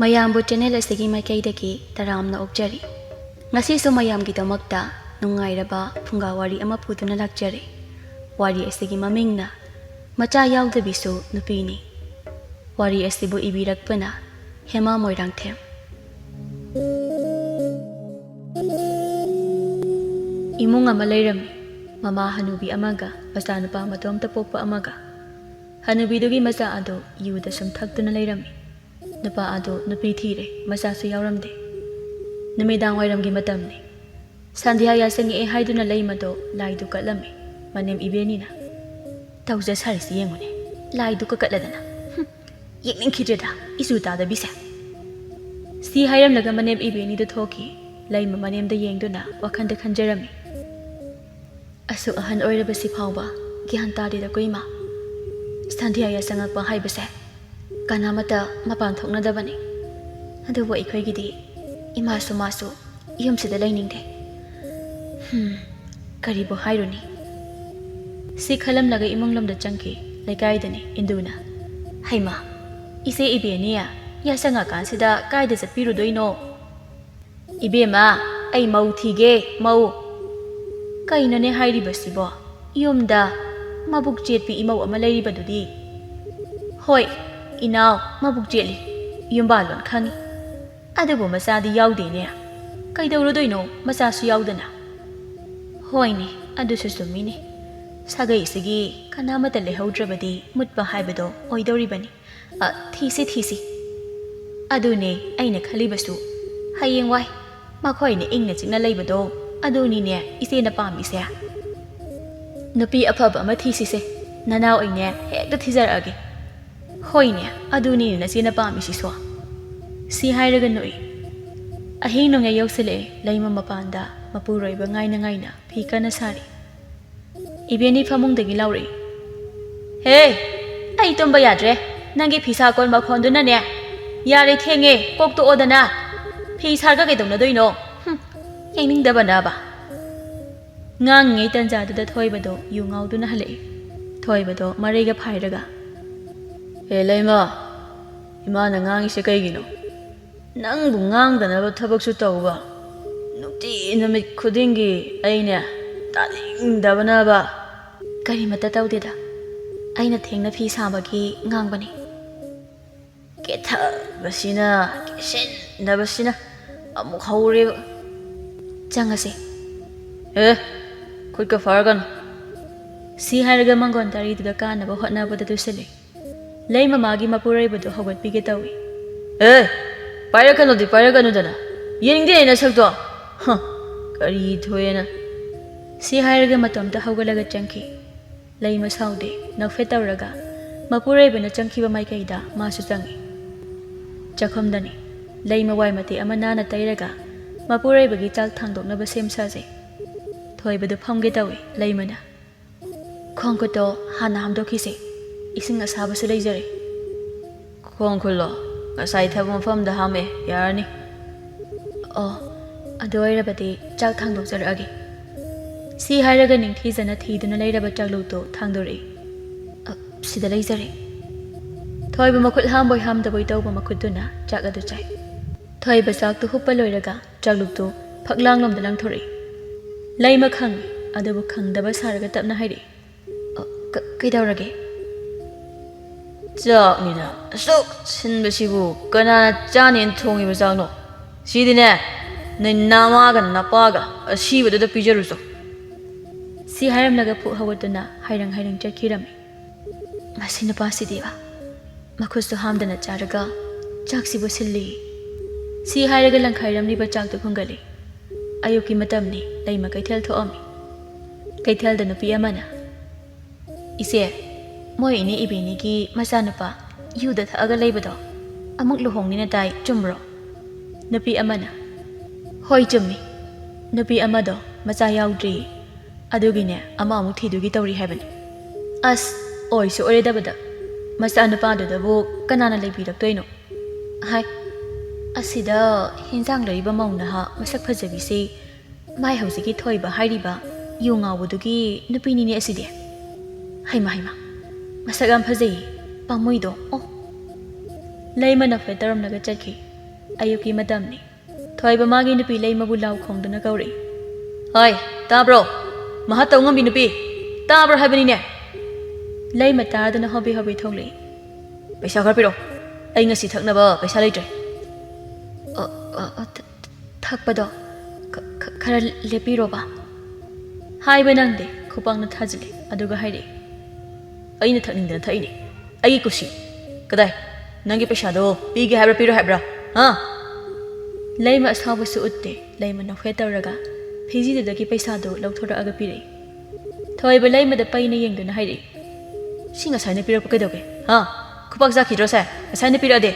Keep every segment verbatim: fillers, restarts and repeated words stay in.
ꯃꯌꯥꯝꯕꯨ ꯆꯦꯅꯦꯜ ꯑꯁꯤꯒꯤ ꯃꯥꯏꯀꯩꯗꯒꯤ ꯇꯔꯥꯝꯅ ꯑꯣꯛꯆꯔꯤ꯫ ꯉꯁꯤꯁꯨ ꯃꯌꯥꯝꯒꯤꯗꯃꯛꯇ ꯅꯨꯡꯉꯥꯏꯔꯕ ꯐꯨꯡꯒꯥ ꯋꯥꯔꯤ ꯑꯃ ꯄꯨꯗꯨꯅ ꯂꯥꯛꯆꯔꯤ꯫ ꯋꯥꯔꯤ ꯑꯁꯤꯒꯤ ꯃꯃꯤꯡꯅ ꯃꯆꯥ ꯌꯥꯎꯗꯕꯤꯁꯨ ꯅꯨꯄꯤꯅꯤ꯫ ꯋꯥꯔꯤ ꯑꯁꯤꯕꯨ ꯏꯕꯤꯔꯛꯄꯅ ꯍꯦꯃꯥ ꯃꯣꯏꯔꯥꯡꯊꯦꯝ꯫ ꯏꯃꯨꯡ ꯑꯃ ꯂꯩꯔꯝꯃꯤ꯫ ꯃꯃꯥ ꯍꯅꯨꯕꯤ ꯑꯃꯒ ꯃꯆꯥꯅꯨꯄꯥ ꯃꯇꯣꯝꯇ ꯄꯣꯛꯄ ꯑꯃꯒ꯫ ꯍꯅꯨꯕꯤꯗꯨꯒꯤ ꯃꯆꯥ ꯑꯗꯨ ꯌꯨꯗ ꯁꯨꯝ ꯊꯛꯇꯨꯅ ꯂꯩꯔꯝꯃꯤ꯫ ꯅꯨꯄꯥ ꯑꯗꯨ ꯅꯨꯄꯤ ꯊꯤꯔꯦ, ꯃꯆꯥꯁꯨ ꯌꯥꯎꯔꯝꯗꯦ꯫ ꯅꯨꯃꯤꯗꯥꯡ ꯋꯥꯏꯔꯝꯒꯤ ꯃꯇꯝꯅꯤ꯫ ꯁꯟꯙ꯭ꯌꯥ ꯌꯥꯆꯪꯉꯛꯑꯦ ꯍꯥꯏꯗꯨꯅ ꯂꯩꯃꯗꯣ ꯂꯥꯏꯗꯨ ꯀꯠꯂꯝꯃꯤ꯫ ꯃꯅꯦꯝ ꯏꯕꯦꯟꯅꯤꯅ, "ꯇꯧꯖ ꯁꯥꯔꯤꯁꯤ ꯌꯦꯡꯉꯨꯅꯦ, ꯂꯥꯏꯗꯨ ꯀꯀꯠꯂꯗꯅ꯫ ꯍꯨꯝ, ꯌꯦꯡꯅꯤꯡꯈꯤꯗ꯭ꯔꯦꯗ, ꯏꯁꯨ ꯇꯥꯗꯕꯤꯁꯦ"꯫ ꯁꯤ ꯍꯥꯏꯔꯝꯂꯒ ꯃꯅꯦꯝ ꯏꯕꯦꯟꯅꯤꯗꯨ ꯊꯣꯛꯈꯤ꯫ ꯂꯩꯃ ꯃꯅꯦꯝꯗ ꯌꯦꯡꯗꯨꯅ ꯋꯥꯈꯜꯗ ꯈꯟꯖꯔꯝꯃꯤ꯫ "ꯑꯁꯨꯛ ꯑꯍꯟ ꯑꯣꯏꯔꯕꯁꯤ ꯐꯥꯎꯕ ꯒ꯭ꯌꯥꯟ ꯇꯥꯗꯦꯗꯀꯣ ꯏꯃꯥ꯫ ꯁꯟꯙ꯭ꯌꯥ ꯌꯥꯆꯪꯉꯛꯄ ꯍꯥꯏꯕꯁꯦ ꯀꯅꯥꯃꯠꯇ ꯃꯄꯥꯟ ꯊꯣꯛꯅꯗꯕꯅꯤ꯫ ꯑꯗꯨꯕꯨ ꯑꯩꯈꯣꯏꯒꯤꯗꯤ ꯏꯃꯥꯁꯨ ꯃꯥꯁꯨ ꯌꯨꯝꯁꯤꯗ ꯂꯩꯅꯤꯡꯗꯦ꯫ ꯍꯝ, ꯀꯔꯤꯕꯨ ꯍꯥꯏꯔꯨꯅꯤ?" ꯁꯤ ꯈꯜꯂꯝꯂꯒ ꯏꯃꯨꯡ ꯂꯣꯝꯗ ꯆꯪꯈꯤ꯫ ꯂꯩꯀꯥꯏꯗꯅꯤ ꯏꯟꯗꯨꯅ, "ꯍꯩꯃꯥ, ꯏꯆꯦ ꯏꯕꯦꯟꯅꯤ ꯌꯥꯆꯪꯉꯀꯥꯟꯁꯤꯗ ꯀꯥꯏꯗ ꯆꯠꯄꯤꯔꯨꯗꯣꯏꯅꯣ?" "ꯏꯕꯦꯝꯃ, ꯑꯩ ꯃꯧ ꯊꯤꯒꯦ, ꯃꯧ"꯫ "ꯀꯩꯅꯣꯅꯦ ꯍꯥꯏꯔꯤꯕꯁꯤꯕꯣ? ꯌꯨꯝꯗ ꯃꯕꯨꯛ ꯆꯦꯠꯄꯤ ꯏꯃꯧ ꯑꯃ ꯂꯩꯔꯤꯕꯗꯨꯗꯤ?" "ꯍꯣꯏ, ꯏꯅꯥꯎ, ꯃꯕꯨꯛ ꯆꯦꯠꯂꯤ, ꯌꯨꯝꯕꯥꯜꯂꯣꯟ ꯈꯪꯉꯤ꯫ ꯑꯗꯨꯕꯨ ꯃꯆꯥꯗꯤ ꯌꯥꯎꯗꯦꯅꯦ꯫ ꯀꯩꯗꯧꯔꯨꯗꯣꯏꯅꯣ ꯃꯆꯥꯁꯨ ꯌꯥꯎꯗꯅ?" "ꯍꯣꯏꯅꯦ, ꯑꯗꯨꯁꯨ ꯆꯨꯝꯃꯤꯅꯦ꯫ ꯁꯥꯒꯩꯁꯤꯒꯤ ꯀꯅꯥꯃꯠꯇ ꯂꯩꯍꯧꯗ꯭ꯔꯕꯗꯤ ꯃꯨꯠꯄ ꯍꯥꯏꯕꯗꯣ ꯑꯣꯏꯗꯧꯔꯤꯕꯅꯤ꯫ ꯑ, ꯊꯤꯁꯤ, ꯊꯤꯁꯤ꯫ ꯑꯗꯨꯅꯦ ꯑꯩꯅ ꯈꯜꯂꯤꯕꯁꯨ꯫ ꯍꯌꯦꯡꯋꯥꯏ ꯃꯈꯣꯏꯅ ꯏꯪꯅ ꯆꯤꯛꯅ ꯂꯩꯕꯗꯣ ꯑꯗꯨꯅꯤꯅꯦ ꯏꯆꯦꯅ ꯄꯥꯝꯃꯤꯁꯦ꯫ ꯅꯨꯄꯤ ꯑꯐꯕ ꯑꯃ ꯊꯤꯁꯤꯁꯦ꯫ ꯅꯅꯥꯎ ꯑꯩꯅꯦ ꯍꯦꯛꯇ ꯊꯤꯖꯔꯛꯑꯒꯦ꯫ ꯍꯣꯏꯅꯦ, ꯑꯗꯨꯅꯤꯅꯦ ꯅꯆꯦꯅ ꯄꯥꯝꯃꯤꯁꯤꯁꯨ"꯫ ꯁꯤ ꯍꯥꯏꯔꯒ ꯅꯣꯛꯏ꯫ ꯑꯍꯤꯡ ꯅꯣꯡꯌꯥꯏ ꯌꯧꯁꯤꯜꯂꯛꯑꯦ꯫ ꯂꯩꯃ ꯃꯄꯥꯟꯗ ꯃꯄꯨꯔꯣꯏꯕ ꯉꯥꯏꯅ ꯉꯥꯏꯅ ꯐꯤ ꯀꯟꯅ ꯁꯥꯔꯤ꯫ ꯏꯕꯦꯟꯅꯤ ꯐꯃꯨꯡꯗꯒꯤ ꯂꯥꯎꯔꯛꯏ, "ꯍꯦ, ꯑꯩ ꯇꯨꯝꯕ ꯌꯥꯗ꯭ꯔꯦ꯫ ꯅꯪꯒꯤ ꯐꯤꯁꯥ ꯀꯣꯟ ꯃꯈꯣꯟꯗꯨꯅꯅꯦ꯫ ꯌꯥꯔꯦ, ꯊꯦꯡꯉꯦ, ꯀꯣꯛ ꯇꯣꯛꯑꯣꯗꯅ꯫ ꯐꯤ ꯁꯥꯔꯒ ꯀꯩꯗꯧꯅꯗꯣꯏꯅꯣ? ꯍꯨꯝ, ꯌꯦꯡꯅꯤꯡꯗꯕꯅꯕ"꯫ ꯉꯥꯡꯉꯤꯉꯩ ꯇꯟꯖꯥꯗꯨꯗ ꯊꯣꯏꯕꯗꯣ ꯌꯨ ꯉꯥꯎꯗꯨꯅ ꯍꯜꯂꯛꯏ꯫ ꯊꯣꯏꯕꯗꯣ ꯃꯔꯩꯒ ꯐꯥꯏꯔꯒ, "ꯍꯦ ꯂꯩꯃ, ꯏꯃꯥꯅ ꯉꯥꯡꯉꯤꯁꯦ ꯀꯩꯒꯤꯅꯣ? ꯅꯪꯕꯨ ꯉꯥꯡꯗꯅꯕ ꯊꯕꯛꯁꯨ ꯇꯧꯕ, ꯅꯨꯡꯇꯤ ꯅꯨꯃꯤꯠ ꯈꯨꯗꯤꯡꯒꯤ ꯑꯩꯅꯦ ꯇꯥꯅꯤꯡꯗꯕꯅꯕ꯫ ꯀꯔꯤꯃꯠꯇ ꯇꯧꯗꯦꯗ, ꯑꯩꯅ ꯊꯦꯡꯅ ꯐꯤ ꯁꯥꯕꯒꯤ ꯉꯥꯡꯕꯅꯤ꯫ ꯀꯦꯊꯕꯁꯤꯅ, ꯀꯦꯁꯤꯟꯗꯕꯁꯤꯅ ꯑꯃꯨꯛ ꯍꯧꯔꯦꯕ꯫ ꯆꯪꯉꯁꯤ꯫ ꯑꯦ, ꯈꯨꯠꯀ ꯐꯥꯔꯒꯅꯨ꯫ ꯁꯤ ꯍꯥꯏꯔꯒ ꯃꯪꯒꯣꯟ ꯇꯥꯔꯤꯗꯨꯗ ꯀꯥꯅꯕ ꯍꯣꯠꯅꯕꯗ ꯇꯨꯁꯤꯜꯂꯤ꯫ ꯂꯩꯃ ꯃꯥꯒꯤ ꯃꯄꯨꯔꯣꯏꯕꯗꯨ ꯍꯧꯒꯠꯄꯤꯒꯦ ꯇꯧꯏ꯫ ꯑꯦ, ꯄꯥꯏꯔꯛꯀꯅꯨꯗꯤ ꯄꯥꯏꯔꯛꯀꯅꯨꯗꯅ, ꯌꯦꯡꯅꯤꯡꯗꯦ ꯅꯁꯛꯇꯣ꯫ ꯍ, ꯀꯔꯤ ꯊꯣꯛꯑꯦꯅ꯫ ꯁꯤ ꯍꯥꯏꯔꯒ ꯃꯇꯣꯝꯇ ꯍꯧꯒꯠꯂꯒ ꯆꯪꯈꯤ꯫ ꯂꯩꯃ ꯁꯥꯎꯗꯦ, ꯅꯣꯛꯐꯦꯠ ꯇꯧꯔꯒ ꯃꯄꯨꯔꯣꯏꯕꯅ ꯆꯪꯈꯤꯕ ꯃꯥꯏꯀꯩꯗ ꯃꯥꯁꯨ ꯆꯪꯏ꯫ ꯆꯥꯛꯈꯨꯝꯗꯅꯤ꯫ ꯂꯩꯃ ꯋꯥꯏ ꯃꯇꯦꯛ ꯑꯃ ꯅꯥꯟꯅ ꯇꯩꯔꯒ ꯃꯄꯨꯔꯣꯏꯕꯒꯤ ꯆꯥꯛ ꯊꯥꯡꯗꯣꯛꯅꯕ ꯁꯦꯝ ꯁꯥꯖꯩ꯫ ꯊꯣꯏꯕꯗꯨ ꯐꯝꯒꯦ ꯇꯧꯏ꯫ ꯂꯩꯃꯅ, "ꯈꯣꯡ ꯈꯨꯠꯇꯣ ꯍꯥꯟꯅ ꯍꯥꯝꯗꯣꯛꯈꯤꯁꯦ, ꯏꯁꯤꯡ ꯑꯁꯥꯕꯁꯨ ꯂꯩꯖꯔꯦ꯫" "ꯈꯣꯡ ꯈꯨꯠꯂꯣ? ꯉꯁꯥꯏ ꯊꯕꯛ ꯃꯐꯝꯗ ꯍꯥꯝꯃꯦ, ꯌꯥꯔꯅꯤ꯫" "ꯑꯣ, ꯑꯗꯨ ꯑꯣꯏꯔꯕꯗꯤ ꯆꯥꯛ ꯊꯥꯡꯗꯣꯛꯆꯔꯛꯑꯒꯦ꯫" ꯁꯤ ꯍꯥꯏꯔꯒ ꯅꯤꯡꯊꯤꯖꯅ ꯊꯤꯗꯨꯅ ꯂꯩꯔꯕ ꯆꯥꯛꯂꯨꯛꯇꯨ ꯊꯥꯡꯗꯣꯔꯛꯏ꯫ "ꯑ, ꯁꯤꯗ ꯂꯩꯖꯔꯦ꯫" ꯊꯣꯏꯕ ꯃꯈꯨꯠ ꯍꯥꯝꯕꯣꯏ ꯍꯥꯝꯗꯕꯣꯏ ꯇꯧꯕ ꯃꯈꯨꯠꯇꯨꯅ ꯆꯥꯛ ꯑꯗꯨ ꯆꯥꯏ꯫ ꯊꯣꯏꯕ ꯆꯥꯛꯇꯨ ꯍꯨꯞꯄ ꯂꯣꯏꯔꯒ ꯆꯥꯛꯂꯨꯛꯇꯨ ꯐꯛꯂꯥꯡꯂꯣꯝꯗ ꯂꯪꯊꯣꯔꯛꯏ꯫ ꯂꯩꯃ ꯈꯪꯏ, ꯑꯗꯨꯕꯨ ꯈꯪꯗꯕ ꯁꯥꯔꯒ ꯇꯞꯅ ꯍꯥꯏꯔꯛꯏ, "ꯑ, ꯀ-, ꯀꯩꯗꯧꯔꯒꯦ?" "ꯆꯥꯛꯅꯤꯅ ꯑꯁꯨꯛ ꯁꯤꯟꯕꯁꯤꯕꯨ ꯀꯅꯥꯅ ꯆꯥꯅꯦꯅ ꯊꯣꯡꯉꯤꯕ ꯆꯥꯛꯅꯣ? ꯁꯤꯗꯤꯅꯦ, ꯅꯣꯏ ꯅꯃꯥꯒ ꯅꯄꯥꯒ ꯑꯁꯤꯕꯗꯨꯗ ꯄꯤꯖꯔꯨꯆꯣ꯫" ꯁꯤ ꯍꯥꯏꯔꯝꯂꯒ ꯐꯨꯛ ꯍꯧꯒꯠꯇꯨꯅ ꯍꯥꯏꯔꯪ ꯍꯥꯏꯔꯪ ꯆꯠꯈꯤꯔꯝꯃꯤ꯫ "ꯃꯁꯤ ꯅꯨꯄꯥꯁꯤꯗꯤꯕ, ꯃꯈꯨꯠꯁꯨ ꯍꯥꯝꯗꯅ ꯆꯥꯔꯒ ꯆꯥꯛꯁꯤꯕꯨ ꯁꯤꯜꯂꯤ꯫" ꯁꯤ ꯍꯥꯏꯔꯒ ꯂꯪꯈꯥꯏꯔꯝꯂꯤꯕ ꯆꯥꯛꯇꯨ ꯈꯨꯝꯒꯠꯂꯤ꯫ ꯑꯌꯨꯛꯀꯤ ꯃꯇꯝꯅꯤ, ꯂꯩꯃ ꯀꯩꯊꯦꯜ ꯊꯣꯛꯑꯝꯃꯤ꯫ ꯀꯩꯊꯦꯜꯗ ꯅꯨꯄꯤ ꯑꯃꯅ, "ꯏꯆꯦ, ꯃꯣꯏ ꯏꯅꯦ ꯏꯕꯦꯅꯤꯒꯤ ꯃꯆꯥꯅꯨꯄꯥ ꯌꯨꯗ ꯊꯛꯑꯒ ꯂꯩꯕꯗꯣ ꯑꯃꯨꯛ ꯂꯨꯍꯣꯡꯅꯤꯅ ꯇꯥꯏ, ꯆꯨꯝꯕ꯭ꯔꯣ?" ꯅꯨꯄꯤ ꯑꯃꯅ, "ꯍꯣꯏ, ꯆꯨꯝꯃꯤ꯫ ꯅꯨꯄꯤ ꯑꯃꯗꯣ ꯃꯆꯥ ꯌꯥꯎꯗ꯭ꯔꯤ, ꯑꯗꯨꯒꯤꯅꯦ ꯑꯃ ꯑꯃꯨꯛ ꯊꯤꯗꯨꯒꯤ ꯇꯧꯔꯤ ꯍꯥꯏꯕꯅꯤ꯫" "ꯑꯁ, ꯑꯣꯏꯁꯨ ꯑꯣꯏꯔꯣꯏꯗꯕꯗ, ꯃꯆꯥꯅꯨꯄꯥꯗꯨꯗꯕꯨ ꯀꯅꯥꯅ ꯂꯩꯕꯤꯔꯛꯇꯣꯏꯅꯣ?" ꯍꯥꯏ꯫ ꯑꯁꯤꯗ ꯍꯤꯟꯖꯥꯡ ꯂꯩꯕ ꯃꯧ ꯅꯍꯥ ꯃꯁꯛ ꯐꯖꯕꯤꯁꯤ ꯃꯥꯏ ꯍꯧꯖꯤꯛꯀꯤ ꯊꯣꯏꯕ ꯍꯥꯏꯔꯤꯕ ꯌꯨ ꯉꯥꯎꯕꯗꯨꯒꯤ ꯅꯨꯄꯤꯅꯤꯅꯦ ꯑꯁꯤꯗꯤ꯫ ꯍꯩꯃ, ꯍꯩꯃ, ꯃꯁꯛ ꯌꯥꯝ ꯐꯖꯩꯌꯦ, ꯄꯥꯝꯃꯨꯏꯗꯣ, ꯑꯣ꯫ ꯂꯩꯃꯅ ꯐ꯭ꯂꯦꯠ ꯇꯧꯔꯝꯂꯒ ꯆꯠꯈꯤ꯫ ꯑꯌꯨꯛꯀꯤ ꯃꯇꯝꯅꯤ꯫ ꯊꯣꯏꯕ ꯃꯥꯒꯤ ꯅꯨꯄꯤ ꯂꯩꯃꯕꯨ ꯂꯥꯎ ꯈꯣꯡꯗꯨꯅ ꯀꯧꯔꯛꯏ꯫ "ꯍꯣꯏ, ꯇꯥꯕ꯭ꯔꯣ? ꯃꯍꯥ ꯇꯧ ꯉꯝꯕꯤ ꯅꯨꯄꯤ, ꯇꯥꯕ꯭ꯔꯣ ꯍꯥꯏꯕꯅꯤꯅꯦ?" ꯂꯩꯃ ꯇꯥꯗꯅ ꯍꯣꯕꯦ ꯍꯣꯕꯦ ꯊꯣꯛꯂꯛꯏ꯫ "ꯄꯩꯁꯥ ꯈꯔ ꯄꯤꯔꯛꯑꯣ, ꯑꯩ ꯉꯁꯤ ꯊꯛꯅꯕ ꯄꯩꯁꯥ ꯂꯩꯇ꯭ꯔꯦ꯫" "ꯑ, ꯑ, ꯑ, ꯊ-, ꯊ-, ꯊꯛꯄꯗꯣ ꯈ-, ꯈ-, ꯈꯔ ꯂꯦꯞꯄꯤꯔꯣꯕ?" ꯍꯥꯏꯕ ꯅꯪꯗꯦ, ꯈꯨꯄꯥꯛꯅ ꯊꯥꯖꯤꯜꯂꯦ, ꯑꯗꯨꯒ ꯍꯥꯏꯔꯛꯏ꯫ "ꯑꯩꯅ ꯊꯛꯅꯤꯡꯗꯅ ꯊꯛꯏꯅꯦ, ꯑꯩꯒꯤ ꯀꯨꯁꯤ꯫ ꯀꯗꯥꯏ? ꯅꯪꯒꯤ ꯄꯩꯁꯥꯗꯣ ꯄꯤꯒꯦ ꯍꯥꯏꯕ꯭ꯔꯥ, ꯄꯤꯔꯣꯏ ꯍꯥꯏꯕ꯭ꯔꯥ? ꯍꯥ?" ꯂꯩꯃ ꯑꯁꯥꯎꯕꯁꯨ ꯎꯠꯇꯦ, ꯂꯩꯃ ꯅꯣꯛꯐꯦꯠ ꯇꯧꯔꯒ ꯐꯤꯖꯤꯗꯨꯗꯒꯤ ꯄꯩꯁꯥꯗꯨ ꯂꯧꯊꯣꯔꯛꯑꯒ ꯄꯤꯔꯛꯏ꯫ ꯊꯣꯏꯕ ꯂꯩꯃꯗ ꯄꯩꯅ ꯌꯦꯡꯗꯨꯅ ꯍꯥꯏꯔꯛꯏ꯫ "ꯁꯤ ꯉꯁꯥꯏꯅ ꯄꯤꯔꯛꯄ ꯀꯩꯗꯧꯒꯦ? ꯍꯥ? ꯈꯨꯄꯥꯛ ꯆꯥꯈꯤꯗ꯭ꯔꯣ ꯁꯦ? ꯉꯁꯥꯏꯅ ꯄꯤꯔꯛꯑꯗꯤ?"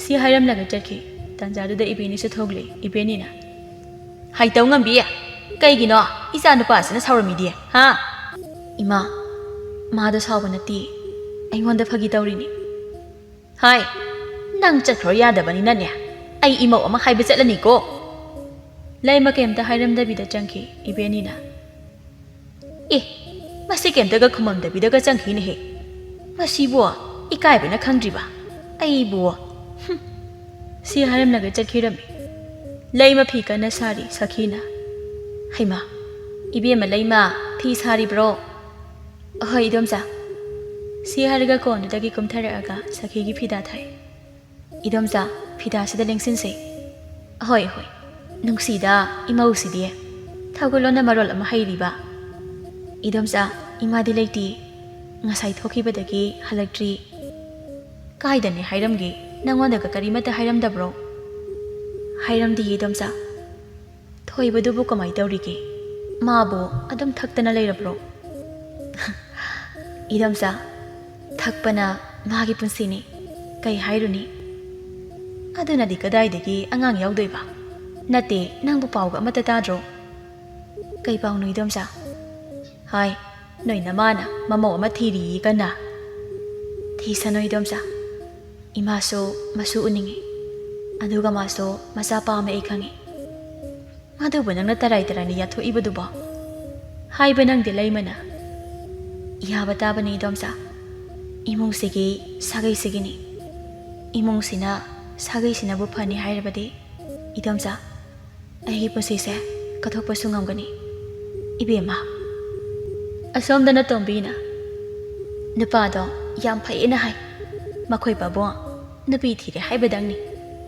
ꯁꯤ ꯍꯥꯏꯔꯝꯂꯒ ꯆꯠꯈꯤ꯫ ꯇꯥꯟꯖꯥꯗꯨꯗ ꯏꯕꯦꯟꯅꯤꯁꯨ ꯊꯣꯛꯂꯛꯏ꯫ ꯏꯕꯦꯟꯅꯤꯅ, "ꯍꯥꯏꯇꯧ ꯉꯝꯕꯤ, ꯀꯩꯒꯤꯅꯣ ꯏꯆꯥ ꯅꯨꯄꯥꯁꯤꯅ ꯁꯥꯎꯔꯝꯃꯤꯗꯤ? ꯍꯥ?" "ꯏꯃꯥ, ꯃꯥꯗꯣ ꯁꯥꯎꯕ ꯅꯠꯇꯦ, ꯑꯩꯉꯣꯟꯗ ꯐꯥꯒꯤ ꯇꯧꯔꯤꯅꯤ꯫" "ꯍꯥꯏ, ꯅꯪ ꯆꯠꯈ꯭ꯔꯣ ꯌꯥꯗꯕꯅꯤꯅꯅꯦ, ꯑꯩ ꯏꯃꯧ ꯑꯃ ꯍꯥꯏꯕ ꯆꯠꯂꯅꯤꯀꯣ꯫" ꯂꯩꯃ ꯀꯩꯝꯇ ꯍꯥꯏꯔꯝꯗꯕꯤꯗ ꯆꯪꯈꯤ꯫ ꯏꯕꯦꯟꯅꯤꯅ, "ꯑꯦ, ꯃꯁꯤ ꯀꯩꯝꯇꯒ ꯈꯨꯝꯃꯝꯗꯕꯤꯗꯒ ꯆꯪꯈꯤꯅꯦꯍꯦ꯫ ꯃꯁꯤꯕꯨ ꯏꯀꯥꯏꯕꯅ ꯈꯪꯗ꯭ꯔꯤꯕ? ꯑꯩꯕꯨ, ꯍꯨꯝ꯫" ꯁꯤ ꯍꯥꯏꯔꯝꯂꯒ ꯆꯠꯈꯤꯔꯝꯃꯤ꯫ ꯂꯩꯃ ꯐꯤ ꯀꯟꯅ ꯁꯥꯔꯤ꯫ ꯁꯈꯤꯅ, "ꯍꯩꯃꯥ, ꯏꯕꯦꯝꯃ ꯂꯩꯃ, ꯐꯤ ꯁꯥꯔꯤꯕ꯭ꯔꯣ?" "ꯑꯍꯣꯏ, ꯏꯗꯣꯝꯆꯥ꯫" ꯁꯤ ꯍꯥꯏꯔꯒ ꯀꯣꯟꯗꯨꯗꯒꯤ ꯀꯨꯝꯊꯔꯛꯑꯒ ꯁꯈꯤꯒꯤ ꯐꯤꯗꯥ ꯊꯥꯏ꯫ "ꯏꯗꯣꯝꯆꯥ, ꯐꯤꯗꯥꯁꯤꯗ ꯂꯦꯡꯁꯤꯟꯁꯦ꯫" "ꯑꯍꯣꯏ, ꯍꯣꯏ꯫ ꯅꯨꯡꯁꯤꯗ ꯏꯃꯧꯁꯤꯗꯤ꯫ ꯊꯧꯒꯜꯂꯣꯟꯅ ꯃꯔꯣꯜ ꯑꯃ ꯍꯩꯔꯤꯕ꯫ ꯏꯗꯣꯝꯆꯥ, ꯏꯃꯥꯗꯤ ꯂꯩꯇꯦ꯫ ꯉꯁꯥꯏ ꯊꯣꯛꯈꯤꯕꯗꯒꯤ ꯍꯜꯂꯛꯇ꯭ꯔꯤ꯫" "ꯀꯥꯏꯗꯅꯦ ꯍꯥꯏꯔꯝꯒꯦ? ꯅꯪꯉꯣꯟꯗꯒ ꯀꯔꯤꯃꯠꯇ ꯍꯥꯏꯔꯝꯗꯕ꯭ꯔꯣ?" "ꯍꯥꯏꯔꯝꯗꯤꯌꯦ, ꯏꯗꯣꯝꯆꯥ꯫" "ꯊꯣꯏꯕꯗꯨꯕꯨ ꯀꯃꯥꯏ ꯇꯧꯔꯤꯒꯦ? ꯃꯥꯕꯨ ꯑꯗꯨꯝ ꯊꯛꯇꯅ ꯂꯩꯔꯕ꯭ꯔꯣ?" "ꯏꯗꯣꯝꯆꯥ, ꯊꯛꯄꯅ ꯃꯥꯒꯤ ꯄꯨꯟꯁꯤꯅꯤ꯫ ꯀꯩ ꯍꯥꯏꯔꯨꯅꯤ?" "ꯑꯗꯨꯅꯗꯤ ꯀꯗꯥꯏꯗꯒꯤ ꯑꯉꯥꯡ ꯌꯥꯎꯗꯣꯏꯕ? ꯅꯠꯇꯦ, ꯅꯪꯕꯨ ꯄꯥꯎꯒ ꯑꯃꯠꯇ ꯇꯥꯗ꯭ꯔꯣ?" "ꯀꯩ ꯄꯥꯎꯅꯣ, ꯏꯗꯣꯝꯆꯥ?" "ꯍꯥꯏ, ꯅꯣꯏ ꯅꯃꯥꯅ ꯃꯃꯧ ꯑꯃ ꯊꯤꯔꯤꯌꯦ ꯀꯟꯅ꯫" "ꯊꯤꯁꯅꯨ, ꯏꯗꯣꯝꯆꯥ꯫ ꯏꯃꯥꯁꯨ ꯃꯁꯨ ꯎꯅꯤꯡꯉꯤ꯫ ꯑꯗꯨꯒ ꯃꯥꯁꯨ ꯃꯆꯥ ꯄꯥꯝꯃꯦ, ꯑꯩ ꯈꯪꯉꯤ꯫ ꯃꯗꯨꯕꯨ ꯅꯪꯅ ꯇꯔꯥꯏ ꯇꯔꯥꯏꯅ ꯌꯥꯊꯣꯛꯏꯕꯗꯨꯕꯣ?" ꯍꯥꯏꯕ ꯅꯪꯗꯦ ꯂꯩꯃꯅ꯫ "ꯌꯥꯕ ꯇꯥꯕꯅꯤ, ꯏꯗꯣꯝꯆꯥ꯫ ꯏꯃꯨꯡꯁꯤꯒꯤ ꯁꯥꯒꯩꯁꯤꯒꯤꯅꯤ꯫ ꯏꯃꯨꯡꯁꯤꯅ ꯁꯥꯒꯩꯁꯤꯅꯕꯨ ꯐꯅꯤ ꯍꯥꯏꯔꯕꯗꯤ, ꯏꯗꯣꯝꯆꯥ, ꯑꯩꯒꯤ ꯄꯨꯟꯁꯤꯁꯦ ꯀꯠꯊꯣꯛꯄꯁꯨ ꯉꯝꯒꯅꯤ꯫ ꯏꯕꯦꯝꯃ, ꯑꯁꯣꯝꯗꯅ ꯇꯣꯝꯕꯤꯅ, "ꯅꯨꯄꯥꯗꯣ ꯌꯥꯝ ꯐꯩꯌꯦꯅ ꯍꯥꯏ꯫ ꯃꯈꯣꯏ ꯄꯥꯕꯨꯡ ꯅꯨꯄꯤ ꯊꯤꯔꯦ ꯍꯥꯏꯕꯗꯪꯅꯤ꯫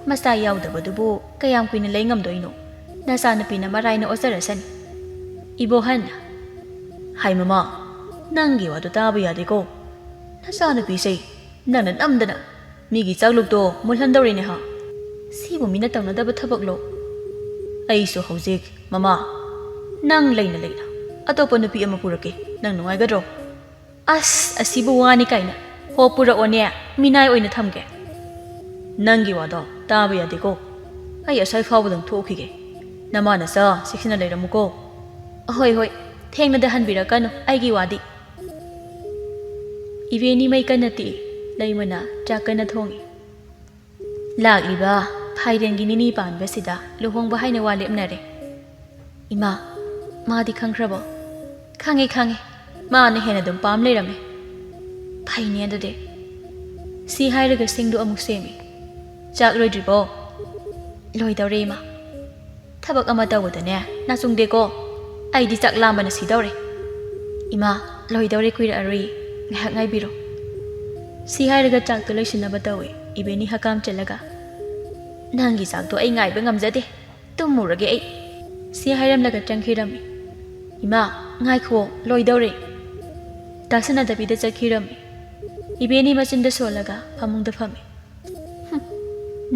ꯃꯆꯥ ꯌꯥꯎꯗꯕꯗꯨꯕꯨ ꯀꯌꯥꯝ ꯀꯨꯏꯅ ꯂꯩ ꯉꯝꯗꯣꯏꯅꯣ? ꯅꯆꯥꯅꯨꯄꯤꯅ ꯃꯔꯥꯏꯅ ꯑꯣꯠꯆꯔꯁꯅꯤ꯫" ꯏꯕꯣꯍꯟꯅ, "ꯍꯥꯏ ꯃꯃꯥ, ꯅꯪꯒꯤ ꯋꯥꯗꯣ ꯇꯥꯕ ꯌꯥꯗꯦꯀꯣ꯫ ꯅꯆꯥꯅꯨꯄꯤꯁꯦ ꯅꯪꯅ ꯅꯝꯗꯅ ꯃꯤꯒꯤ ꯆꯥꯛꯂꯨꯛꯇꯣ ꯃꯨꯜꯍꯟꯗꯧꯔꯤꯅꯦ ꯍꯥ? ꯁꯤꯕꯨ ꯃꯤꯅ ꯇꯧꯅꯗꯕ ꯊꯕꯛꯂꯣ? ꯑꯩꯁꯨ ꯍꯧꯖꯤꯛ, ꯃꯃꯥ, ꯅꯪ ꯂꯩꯅ ꯂꯩꯅ ꯑꯇꯣꯞꯄ ꯅꯨꯄꯤ ꯑꯃ ꯄꯨꯔꯛꯀꯦ꯫ ꯅꯪ ꯅꯨꯡꯉꯥꯏꯒꯗ꯭ꯔꯣ?" "ꯑꯁ, ꯑꯁꯤꯕꯨ ꯋꯥꯅꯤ ꯀꯥꯏꯅ꯫ ꯍꯣ, ꯄꯨꯔꯛꯑꯣꯅꯦ, ꯃꯤꯅꯥꯏ ꯑꯣꯏꯅ ꯊꯝꯒꯦ꯫" "ꯅꯪꯒꯤ ꯋꯥꯗꯣ ꯇꯥꯕ ꯌꯥꯗꯦꯀꯣ꯫ ꯑꯩ ꯑꯁ꯭ꯋꯥꯏ ꯐꯥꯎꯕꯗꯪ ꯊꯣꯛꯈꯤꯒꯦ꯫ ꯅꯃꯥ ꯅꯆꯥ ꯆꯦꯛꯁꯤꯟꯅ ꯂꯩꯔꯝꯃꯨꯀꯣ꯫" "ꯍꯣꯏ, ꯍꯣꯏ, ꯊꯦꯡꯅꯗ ꯍꯟꯕꯤꯔꯛꯀꯅꯨ ꯑꯩꯒꯤ ꯋꯥꯗꯤ꯫" ꯏꯕꯦꯅꯤ ꯃꯩ ꯀꯟꯅ ꯇꯤꯛꯏ꯫ ꯂꯩꯃꯅ ꯆꯥꯛ ꯀꯟꯅ ꯊꯣꯡꯉꯤ꯫ ꯂꯥꯛꯂꯤꯕ ꯐꯥꯏꯔꯦꯟꯒꯤ ꯅꯤꯅꯤ ꯄꯥꯟꯕꯁꯤꯗ ꯂꯨꯍꯣꯡꯕ ꯍꯥꯏꯅ ꯋꯥ ꯂꯦꯞꯅꯔꯦ꯫ "ꯏꯃꯥ, ꯃꯥꯗꯤ ꯈꯪꯈ꯭ꯔꯕꯣ?" "ꯈꯪꯉꯦ, ꯈꯪꯉꯦ꯫ ꯃꯥꯅ ꯍꯦꯟꯅ ꯑꯗꯨꯝ ꯄꯥꯝ ꯂꯩꯔꯝꯃꯦ꯫" "ꯐꯩꯅꯦ ꯑꯗꯨꯗꯤ꯫" ꯁꯤ ꯍꯥꯏꯔꯒ ꯁꯤꯡꯗꯨ ꯑꯃꯨꯛ ꯁꯦꯝꯃꯤ꯫ "ꯆꯥꯛ ꯂꯣꯏꯗ꯭ꯔꯤꯕꯣ?" "ꯂꯣꯏꯗꯧꯔꯦ, ꯏꯃꯥ꯫ ꯊꯕꯛ ꯑꯃ ꯇꯧꯕꯗꯅꯦ ꯅꯥꯆꯨꯡꯗꯦꯀꯣ꯫ ꯑꯩꯗꯤ ꯆꯥꯛ ꯂꯥꯝꯕꯅ ꯁꯤꯗꯧꯔꯦ꯫" "ꯏꯃꯥ, ꯂꯣꯏꯗꯧꯔꯦ, ꯀꯨꯏꯔꯛꯑꯔꯣꯏ꯫ ꯉꯥꯏꯍꯥꯛ ꯉꯥꯏꯕꯤꯔꯣ꯫" ꯁꯤ ꯍꯥꯏꯔꯒ ꯆꯥꯛꯇꯣ ꯂꯣꯏꯁꯤꯟꯅꯕ ꯇꯧꯏ꯫ ꯏꯕꯦꯅꯤ ꯍꯀꯥꯝ ꯆꯜꯂꯒ, "ꯅꯪꯒꯤ ꯆꯥꯛꯇꯣ ꯑꯩ ꯉꯥꯏꯕ ꯉꯝꯖꯗꯦ꯫ ꯇꯨꯝꯃꯨꯔꯒꯦ ꯑꯩ꯫" ꯁꯤ ꯍꯥꯏꯔꯝꯂꯒ ꯆꯪꯈꯤꯔꯝꯃꯤ꯫ "ꯏꯃꯥ, ꯉꯥꯏꯈꯣ, ꯂꯣꯏꯗꯧꯔꯦ꯫" ꯇꯥꯁꯟꯅꯗꯕꯤꯗ ꯆꯠꯈꯤꯔꯝꯃꯤ꯫ ꯏꯕꯦꯅꯤ ꯃꯆꯤꯟꯗ ꯁꯣꯜꯂꯒ ꯐꯃꯨꯡꯗ ꯐꯝꯃꯤ꯫ "ꯍꯨꯝ,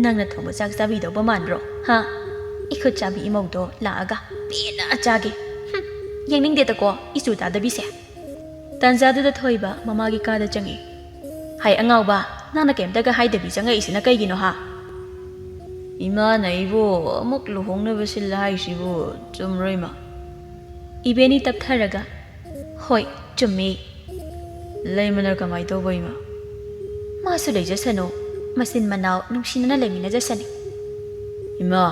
ꯅꯪꯅ ꯊꯣꯡꯕ ꯆꯥꯛ ꯆꯥꯕꯤꯗꯧꯕ ꯃꯥꯟꯕ꯭ꯔꯣ, ꯍꯥ? ꯏꯈꯨꯠ ꯆꯥꯕꯤ ꯏꯃꯧꯗꯣ ꯂꯥꯛꯑꯒ ꯄꯦꯟꯅ ꯆꯥꯒꯦ꯫ ꯍꯨꯝ, ꯌꯦꯡꯅꯤꯡꯗꯦꯗꯀꯣ, ꯏꯆꯨ ꯇꯥꯗꯕꯤꯁꯦ꯫" ꯇꯥꯟꯖꯥꯗꯨꯗ ꯊꯣꯏꯕ ꯃꯃꯥꯒꯤ ꯀꯥꯗ ꯆꯪꯉꯛꯏ꯫ "ꯍꯥꯏ ꯑꯉꯥꯎꯕ, ꯅꯪꯅ ꯀꯩꯝꯇꯒ ꯍꯥꯏꯗꯕꯤ ꯆꯪꯉꯛꯏꯁꯤꯅ ꯀꯩꯒꯤꯅꯣ, ꯍꯥ?" "ꯏꯃꯥꯅ ꯑꯩꯕꯨ ꯑꯃꯨꯛ ꯂꯨꯍꯣꯡꯅꯕ ꯁꯤꯜꯂꯦ ꯍꯥꯏꯁꯤꯕꯨ ꯆꯨꯝꯕ꯭ꯔꯣ, ꯏꯃꯥ?" ꯏꯕꯦꯅꯤ ꯇꯞꯊꯔꯒ, "ꯍꯣꯏ, ꯆꯨꯝꯃꯤ꯫" "ꯂꯩꯃꯅ ꯀꯃꯥꯏ ꯇꯧꯕ, ꯏꯃꯥ?" "ꯃꯥꯁꯨ ꯂꯩꯖꯁꯅꯨ, ꯃꯆꯤꯟ ꯃꯅꯥꯎ ꯅꯨꯡꯁꯤꯅꯅ ꯂꯩꯃꯤꯟꯅꯖꯁꯅꯤ꯫" "ꯏꯃꯥ,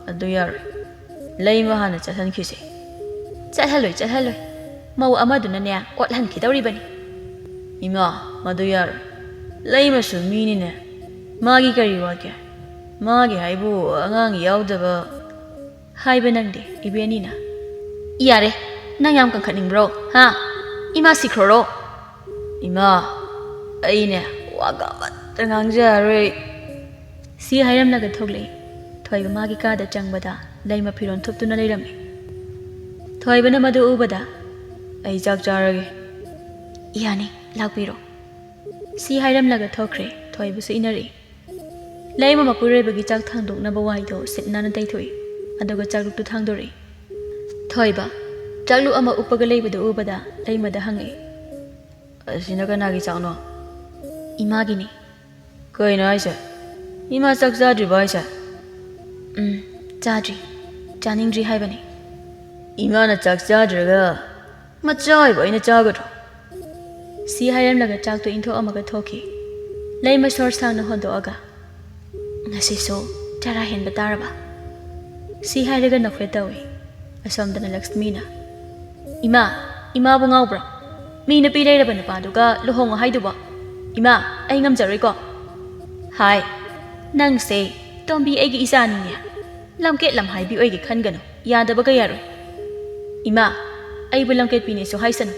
ꯑꯗꯨ ꯌꯥꯔꯣꯏ꯫ ꯂꯩꯃ ꯍꯥꯟꯅ ꯆꯠꯍꯟꯈꯤꯁꯦ꯫" "ꯆꯠꯍꯜꯂꯣꯏ, ꯆꯠꯍꯜꯂꯣꯏ꯫ ꯃꯧ ꯑꯃꯗꯨꯅꯅꯦ ꯑꯣꯠꯍꯟꯈꯤꯗꯧꯔꯤꯕꯅꯤ꯫" "ꯏꯃꯥ, ꯃꯗꯨ ꯌꯥꯔꯣꯏ꯫ ꯂꯩꯃꯁꯨ ꯃꯤꯅꯤꯅꯦ꯫ ꯃꯥꯒꯤ ꯀꯔꯤ ꯋꯥꯒꯦ? ꯃꯥꯒꯤ ꯍꯥꯏꯕꯨ ꯑꯉꯥꯡ ꯌꯥꯎꯗꯕ꯫ ꯍꯥꯏꯕ ꯅꯪꯗꯦ, ꯏꯕꯦꯟꯅꯤꯅ꯫ ꯌꯥꯔꯦ, ꯅꯪ ꯌꯥꯝ ꯀꯟꯈꯠꯅꯤꯡꯕ꯭ꯔꯣ? ꯍꯥ? ꯏꯃꯥ ꯁꯤꯈ꯭ꯔꯣꯔꯣ? ꯏꯃꯥ, ꯑꯩꯅꯦ ꯋꯥꯒ ꯑꯃꯠꯇ ꯉꯥꯡꯖꯔꯔꯣꯏ꯫ ꯁꯤ ꯍꯥꯏꯔꯝꯂꯒ ꯊꯣꯛꯂꯛꯏ꯫ ꯊꯣꯏꯕ ꯃꯥꯒꯤ ꯀꯥꯗ ꯆꯪꯕꯗ ꯂꯩꯃ ꯐꯤꯔꯣꯜ ꯊꯨꯞꯇꯨꯅ ꯂꯩꯔꯝꯃꯤ꯫ ꯊꯣꯏꯕꯅ ꯃꯗꯨ ꯎꯕꯗ, "ꯑꯩ ꯆꯥꯛ ꯆꯥꯔꯒꯦ꯫" "ꯌꯥꯅꯤ, ꯂꯥꯛꯄꯤꯔꯣ꯫" ꯁꯤ ꯍꯥꯏꯔꯝꯂꯒ ꯊꯣꯛꯈ꯭ꯔꯦ꯫ ꯊꯣꯏꯕꯁꯨ ꯏꯟꯅꯔꯛꯏ꯫ ꯂꯩꯃ ꯃꯄꯨꯔꯣꯏꯕꯒꯤ ꯆꯥꯛ ꯊꯥꯡꯗꯣꯛꯅꯕ ꯋꯥꯏꯗꯣ ꯁꯤꯠ ꯅꯥꯟꯅ ꯇꯩꯊꯣꯛꯏ꯫ ꯑꯗꯨꯒ ꯆꯥꯛꯂꯨꯛꯇꯨ ꯊꯥꯡꯗꯣꯔꯛꯏ꯫ ꯊꯣꯏꯕ, ꯆꯥꯛꯂꯨꯛ ꯑꯃ ꯎꯞꯄꯒ ꯂꯩꯕꯗꯨ ꯎꯕꯗ ꯂꯩꯃꯗ ꯍꯪꯉꯛꯏ꯫ "ꯑꯁꯤꯅ ꯀꯅꯥꯒꯤ ꯆꯥꯛꯅꯣ?" "ꯏꯃꯥꯒꯤꯅꯤ꯫" "ꯀꯩꯅꯣ ꯍꯥꯏꯁꯦ? ꯏꯃꯥ ꯆꯥꯛ ꯆꯥꯗ꯭ꯔꯤꯕꯣ ꯍꯥꯏꯁꯦ?" "ꯎꯝ, ꯆꯥꯗ꯭ꯔꯤ꯫ ꯆꯥꯅꯤꯡꯗ꯭ꯔꯤ ꯍꯥꯏꯕꯅꯤ꯫" "ꯏꯃꯥꯅ ꯆꯥꯛ ꯆꯥꯗ꯭ꯔꯒ ꯃꯆꯥ ꯑꯣꯏꯕ ꯑꯩꯅ ꯆꯥꯒꯗ꯭ꯔꯣ?" ꯁꯤ ꯍꯥꯏꯔꯝꯂꯒ ꯆꯥꯛꯇꯨ ꯏꯟꯊꯣꯛꯑꯝꯃꯒ ꯊꯣꯛꯈꯤ꯫ ꯂꯩꯃ ꯁꯣꯔ ꯁꯥꯡꯅ ꯍꯣꯟꯗꯣꯛꯑꯒ, "ꯉꯁꯤꯁꯨ ꯆꯔꯥ ꯍꯦꯟꯕ ꯇꯥꯔꯕ?" ꯁꯤ ꯍꯥꯏꯔꯒ ꯅꯣꯛꯐꯦꯠ ꯇꯧꯏ꯫ ꯑꯁꯣꯝꯗꯅ ꯂꯛꯁꯃꯤꯅ, "ꯏꯃꯥ, ꯏꯃꯥꯕꯨ ꯉꯥꯎꯕ꯭ꯔꯣ? ꯃꯤ ꯅꯨꯄꯤ ꯂꯩꯔꯕ ꯅꯨꯄꯥꯗꯨꯒ ꯂꯨꯍꯣꯡꯉꯣ ꯍꯥꯏꯗꯨꯕꯣ? ꯏꯃꯥ, ꯑꯩ ꯉꯝꯖꯔꯣꯏꯀꯣ꯫" "ꯍꯥꯏ, ꯅꯪꯁꯦ ꯇꯣꯝꯕꯤ ꯑꯩꯒꯤ ꯏꯆꯥꯅꯤꯅꯦ꯫ ꯂꯝꯀꯦꯠ ꯂꯝꯍꯥꯏꯕꯤ ꯑꯣꯏꯒꯦ ꯈꯟꯒꯅꯨ, ꯌꯥꯗꯕꯒ ꯌꯥꯔꯣꯏ꯫" "ꯏꯃꯥ, ꯑꯩꯕꯨ ꯂꯝꯀꯦꯠꯄꯤꯅꯦꯁꯨ ꯍꯥꯏꯁꯅꯨ꯫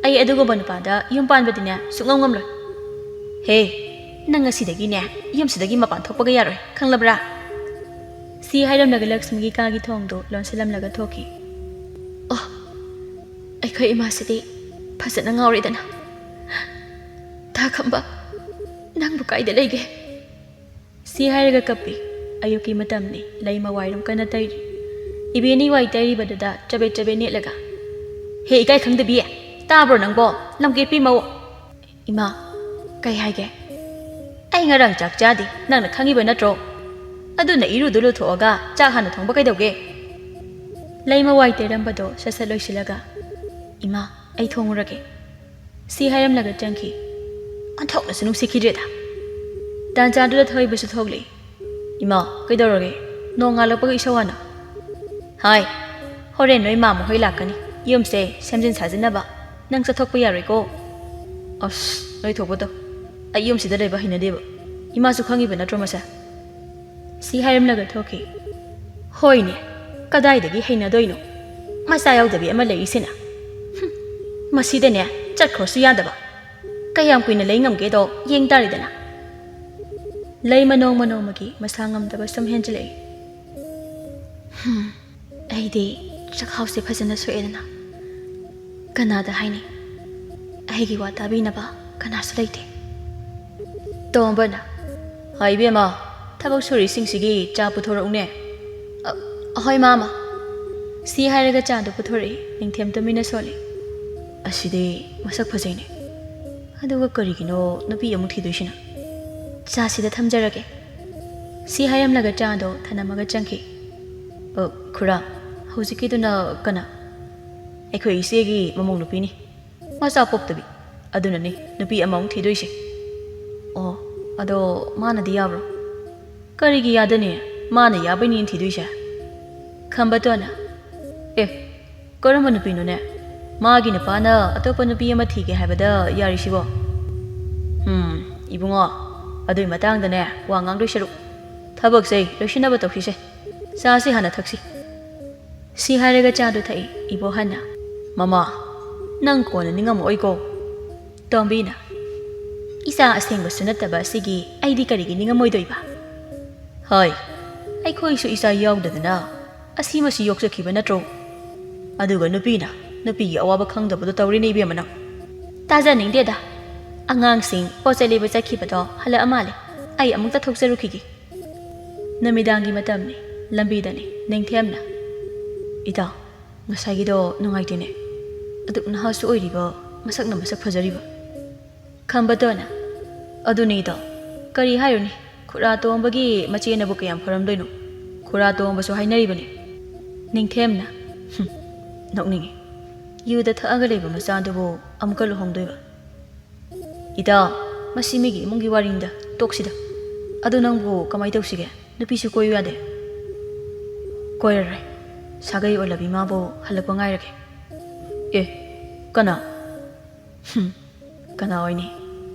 ꯑꯩ ꯑꯗꯨꯒꯨꯝꯕ ꯅꯨꯄꯥꯗ ꯌꯨꯝ ꯄꯥꯟꯕꯗꯤꯅꯦ ꯁꯨꯛꯉꯝ ꯉꯝꯂꯣꯏ꯫" "ꯍꯦ, ꯅꯪ ꯉꯁꯤꯗꯒꯤꯅꯦ ꯌꯨꯝꯁꯤꯗꯒꯤ ꯃꯄꯥꯟ ꯊꯣꯛꯄꯒ ꯌꯥꯔꯣꯏ, ꯈꯪꯂꯕ꯭ꯔꯥ?" ꯁꯤ ꯍꯥꯏꯔꯝꯂꯒ ꯂꯛꯁꯃꯤꯒꯤ ꯀꯥꯒꯤ ꯊꯣꯡꯗꯨ ꯂꯣꯟꯁꯤꯜꯂꯝꯂꯒ ꯊꯣꯛꯈꯤ꯫ ꯑꯣ, ꯑꯩꯈꯣꯏ ꯏꯃꯥꯁꯤꯗꯤ ꯐꯖꯅ ꯉꯥꯎꯔꯦꯗꯅ꯫ ꯊꯥꯈꯝꯕ, ꯅꯪꯕꯨ ꯀꯥꯏꯗ ꯂꯩꯒꯦ? ꯁꯤ ꯍꯥꯏꯔꯒ ꯀꯞꯄꯤ꯫ ꯑꯌꯨꯛꯀꯤ ꯃꯇꯝꯅꯤ, ꯂꯩꯃ ꯋꯥꯏꯔꯨꯝ ꯀꯟꯅ ꯇꯩꯔꯤ꯫ ꯏꯕꯦꯟꯅꯤ ꯋꯥꯏ ꯇꯩꯔꯤꯕꯗꯨꯗ ꯆꯕꯦꯠ ꯆꯕꯦꯠ ꯅꯦꯠꯂꯒ, "ꯍꯦ, ꯏꯀꯥꯏ ꯈꯪꯗꯕꯤ, ꯇꯥꯕ꯭ꯔꯣ ꯅꯪꯕꯣ? ꯂꯝꯀꯦꯠꯄꯤ ꯃꯧ!" "ꯏꯃꯥ, ꯀꯩ ꯍꯥꯏꯒꯦ?" "ꯑꯩ ꯉꯔꯥꯡ ꯆꯥꯛ ꯆꯥꯗꯦ, ꯅꯪꯅ ꯈꯪꯉꯤꯕ ꯅꯠꯇ꯭ꯔꯣ? ꯑꯗꯨꯅ ꯏꯔꯨꯗꯨ ꯂꯨꯊꯣꯛꯑꯒ ꯆꯥꯛ ꯍꯥꯟꯅ ꯊꯣꯡꯕ ꯀꯩꯗꯧꯒꯦ?" ꯂꯩꯃ ꯋꯥꯏ ꯇꯩꯔꯝꯕꯗꯣ ꯁꯠ ꯁꯠ ꯂꯣꯏꯁꯤꯜꯂꯒ, "ꯏꯃꯥ, ꯑꯩ ꯊꯣꯡꯉꯨꯔꯒꯦ꯫" ꯁꯤ ꯍꯥꯏꯔꯝꯂꯒ ꯆꯪꯈꯤ꯫ ꯑꯣꯟꯊꯣꯛꯅꯁꯨ ꯅꯨꯡꯁꯤꯈꯤꯗ꯭ꯔꯦꯗ꯫ ꯇꯥꯟꯖꯥꯗꯨꯗ ꯊꯣꯏꯕꯁꯨ ꯊꯣꯛꯂꯛꯏ꯫ "ꯏꯃꯥ, ꯀꯩꯗꯧꯔꯒꯦ? ꯅꯣꯡ ꯉꯥꯜꯂꯛꯄꯒ ꯏꯁꯧ ꯍꯥꯟꯅ?" "ꯍꯥꯏ, ꯍꯣꯔꯦꯟ ꯅꯣꯏ ꯃꯥꯃ ꯍꯣꯏ ꯂꯥꯛꯀꯅꯤ, ꯌꯨꯝꯁꯦ ꯁꯦꯝꯖꯤꯟ ꯁꯥꯖꯤꯟꯅꯕ꯫ ꯅꯪ ꯆꯠꯊꯣꯛꯄ ꯌꯥꯔꯣꯏꯀꯣ꯫" "ꯑꯁ, ꯅꯣꯏ ꯊꯣꯛꯄꯗꯣ꯫ ꯑꯩ ꯌꯨꯝꯁꯤꯗ ꯂꯩꯕ ꯍꯩꯅꯗꯦꯕ꯫ ꯏꯃꯥꯁꯨ ꯈꯪꯉꯤꯕ ꯅꯠꯇ꯭ꯔꯣ ꯃꯁꯦ? ꯁꯤ ꯍꯥꯏꯔꯝꯂꯒ ꯊꯣꯛꯈꯤ꯫ ꯍꯣꯏꯅꯦ, ꯀꯗꯥꯏꯗꯒꯤ ꯍꯩꯅꯗꯣꯏꯅꯣ? ꯃꯆꯥ ꯌꯥꯎꯗꯕꯤ ꯑꯃ ꯂꯩꯔꯤꯁꯤꯅ꯫ ꯍꯨꯝ, ꯃꯁꯤꯗꯅꯦ, ꯆꯠꯈ꯭ꯔꯣꯁꯨ ꯌꯥꯗꯕ꯫ ꯀꯌꯥꯝ ꯀꯨꯏꯅ ꯂꯩ ꯉꯝꯒꯦꯗꯣ ꯌꯦꯡ ꯇꯥꯔꯦꯗꯅ꯫ ꯂꯩꯃ ꯅꯣꯡꯃ ꯅꯣꯡꯃꯒꯤ ꯃꯁꯥ ꯉꯝꯗꯕ ꯁꯨꯝ ꯍꯦꯟꯖꯤꯜꯂꯛꯏ꯫ ꯍꯨꯝ, ꯑꯩꯗꯤ ꯆꯈꯥꯎꯁꯦ ꯐꯖꯅ ꯁꯣꯛꯑꯦꯗꯅ꯫ ꯀꯅꯥꯗ ꯍꯥꯏꯅꯤ? ꯑꯩꯒꯤ ꯋꯥ ꯇꯥꯕꯤꯅꯕ ꯀꯅꯥꯁꯨ ꯂꯩꯇꯦ꯫ ꯇꯣꯝꯕꯅ, "ꯍꯥꯏ ꯏꯕꯦꯝꯃ, ꯊꯕꯛ ꯁꯨꯔꯤꯁꯤꯡꯁꯤꯒꯤ ꯆꯥ ꯄꯨꯊꯣꯔꯛꯎꯅꯦ꯫" "ꯑ, ꯍꯣꯏ ꯃꯥꯃ꯫" ꯁꯤ ꯍꯥꯏꯔꯒ ꯆꯥꯗꯨ ꯄꯨꯊꯣꯔꯛꯏ꯫ ꯅꯤꯡꯊꯦꯝ ꯇꯨꯃꯤꯟꯅ ꯁꯣꯜꯂꯤ꯫ "ꯑꯁꯤꯗꯤ ꯃꯁꯛ ꯐꯖꯩꯅꯦ꯫ ꯑꯗꯨꯒ ꯀꯔꯤꯒꯤꯅꯣ ꯅꯨꯄꯤ ꯑꯃꯨꯛ ꯊꯤꯗꯣꯏꯁꯤꯅ? ꯆꯥꯁꯤꯗ ꯊꯝꯖꯔꯒꯦ꯫" ꯁꯤ ꯍꯥꯏꯔꯝꯂꯒ ꯆꯥꯗꯣ ꯊꯅꯝꯃꯒ ꯆꯪꯈꯤ꯫ "ꯑ, ꯈꯨꯔꯥ, ꯍꯧꯖꯤꯛꯀꯤꯗꯨꯅ ꯀꯅꯥ?" "ꯑꯩꯈꯣꯏ ꯏꯆꯦꯒꯤ ꯃꯃꯧ ꯅꯨꯄꯤꯅꯤ꯫ ꯃꯆꯥ ꯄꯣꯛꯇꯕꯤ꯫ ꯑꯗꯨꯅꯅꯤ ꯅꯨꯄꯤ ꯑꯃꯃꯨꯛ ꯊꯤꯗꯣꯏꯁꯦ꯫" "ꯑꯣ, ꯑꯗꯣ ꯃꯥꯅꯗꯤ ꯌꯥꯕ꯭ꯔꯣ?" "ꯀꯔꯤꯒꯤ ꯌꯥꯗꯅꯤ? ꯃꯥꯅ ꯌꯥꯕꯩꯅꯤ ꯊꯤꯗꯣꯏꯁꯦ꯫" ꯈꯝꯕꯇꯣꯟꯅ, "ꯑꯦ, ꯀꯔꯝꯕ ꯅꯨꯄꯤꯅꯣꯅꯦ? ꯃꯥꯒꯤ ꯅꯨꯄꯥꯅ ꯑꯇꯣꯞꯄ ꯅꯨꯄꯤ ꯑꯃ ꯊꯤꯒꯦ ꯍꯥꯏꯕꯗ ꯌꯥꯔꯤꯁꯤꯕꯣ?" "ꯎꯝ, ꯏꯕꯨꯡꯉꯣ, ꯑꯗꯨꯏ ꯃꯇꯥꯡꯗꯅꯦ ꯋꯥ ꯉꯥꯡꯗꯣꯏ ꯁꯔꯨꯛ, ꯊꯕꯛꯁꯦ ꯂꯣꯏꯁꯤꯟꯅꯕ ꯇꯧꯁꯤꯁꯦ꯫ ꯆꯥꯁꯤ ꯍꯥꯟꯅ ꯊꯛꯁꯤ꯫" ꯁꯤ ꯍꯥꯏꯔꯒ ꯆꯥꯗꯨ ꯊꯛꯏ꯫ ꯏꯕꯣꯍꯟꯅ, "ꯃꯃꯥ, ꯅꯪ ꯀꯣꯟꯅ ꯅꯤꯡꯉꯝꯃꯛꯑꯣꯏꯀꯣ꯫" ꯇꯣꯝꯕꯤꯅ, "ꯏꯆꯥ ꯑꯁꯦꯡꯕꯁꯨ ꯅꯠꯇꯕ ꯑꯁꯤꯒꯤ ꯑꯩꯗꯤ ꯀꯔꯤꯒꯤ ꯅꯤꯡꯉꯝꯃꯣꯏꯗꯣꯏꯕ?" "ꯍꯣꯏ, ꯑꯩꯈꯣꯏꯁꯨ ꯏꯆꯥ ꯌꯥꯎꯗꯗꯅ ꯑꯁꯤꯃꯁꯤ ꯌꯣꯛꯆꯈꯤꯕ ꯅꯠꯇ꯭ꯔꯣ? ꯑꯗꯨꯒ ꯅꯨꯄꯤꯅ ꯅꯨꯄꯤꯒꯤ ꯑꯋꯥꯕ ꯈꯪꯗꯕꯗꯣ ꯇꯧꯔꯤꯅꯦ ꯏꯕꯦꯝꯃ ꯅꯪ꯫" "ꯇꯥꯖꯅꯤꯡꯗꯦꯗ꯫ ꯑꯉꯥꯡꯁꯤꯡ ꯄꯣꯠ ꯆꯩ ꯂꯩꯕ ꯆꯠꯈꯤꯕꯗꯣ ꯍꯜꯂꯛꯑ ꯃꯥꯜꯂꯦ꯫ ꯑꯩ ꯑꯃꯨꯛꯇ ꯊꯣꯛꯆꯔꯨꯈꯤꯒꯦ꯫" ꯅꯨꯃꯤꯗꯥꯡꯒꯤ ꯃꯇꯝꯅꯤ꯫ ꯂꯝꯕꯤꯗꯅꯤ꯫ ꯅꯤꯡꯊꯦꯝꯅ, "ꯏꯇꯥꯎ, ꯉꯁꯥꯏꯒꯤꯗꯣ ꯅꯨꯡꯉꯥꯏꯇꯦꯅꯦ꯫ ꯑꯗꯨꯛ ꯅꯍꯥꯁꯨ ꯑꯣꯏꯔꯤꯕ, ꯃꯁꯛꯅ ꯃꯁꯛ ꯐꯖꯔꯤꯕ꯫" ꯈꯝꯕꯇꯣꯟꯅ, "ꯑꯗꯨꯅꯤꯗꯣ, ꯀꯔꯤ ꯍꯥꯏꯔꯨꯅꯤ? ꯈꯨꯔꯥ ꯇꯣꯝꯕꯒꯤ ꯃꯆꯦꯅꯕꯨ ꯀꯌꯥꯝ ꯐꯔꯝꯗꯣꯏꯅꯣ? ꯈꯨꯔꯥ ꯇꯣꯝꯕꯁꯨ ꯍꯥꯏꯅꯔꯤꯕꯅꯤ꯫" ꯅꯤꯡꯊꯦꯝꯅ, "ꯍꯨꯝ, ꯅꯣꯛꯅꯤꯡꯉꯤ꯫ ꯌꯨꯗ ꯊꯛꯑꯒ ꯂꯩꯕ ꯃꯆꯥꯗꯨꯕꯨ ꯑꯃꯨꯛꯀ ꯂꯨꯍꯣꯡꯗꯣꯏꯕ?" "ꯏꯇꯥ, ꯃꯁꯤ ꯃꯤꯒꯤ ꯏꯃꯨꯡꯒꯤ ꯋꯥꯔꯤꯅꯤꯗ, ꯇꯣꯛꯁꯤꯗ꯫ ꯑꯗꯨ ꯅꯪꯕꯨ ꯀꯃꯥꯏ ꯇꯧꯁꯤꯒꯦ? ꯅꯨꯄꯤꯁꯨ ꯀꯣꯏꯌꯨ ꯌꯥꯗꯦ?" "ꯀꯣꯏꯔꯔꯣꯏ꯫ ꯁꯥꯒꯩ ꯑꯣꯜꯂꯕꯤ ꯃꯥꯕꯨ ꯍꯜꯂꯛꯄ ꯉꯥꯏꯔꯒꯦ꯫" "ꯑꯦ, ꯀꯅꯥ?" "ꯍꯨꯝ, ꯀꯅꯥ ꯑꯣꯏꯅꯤ?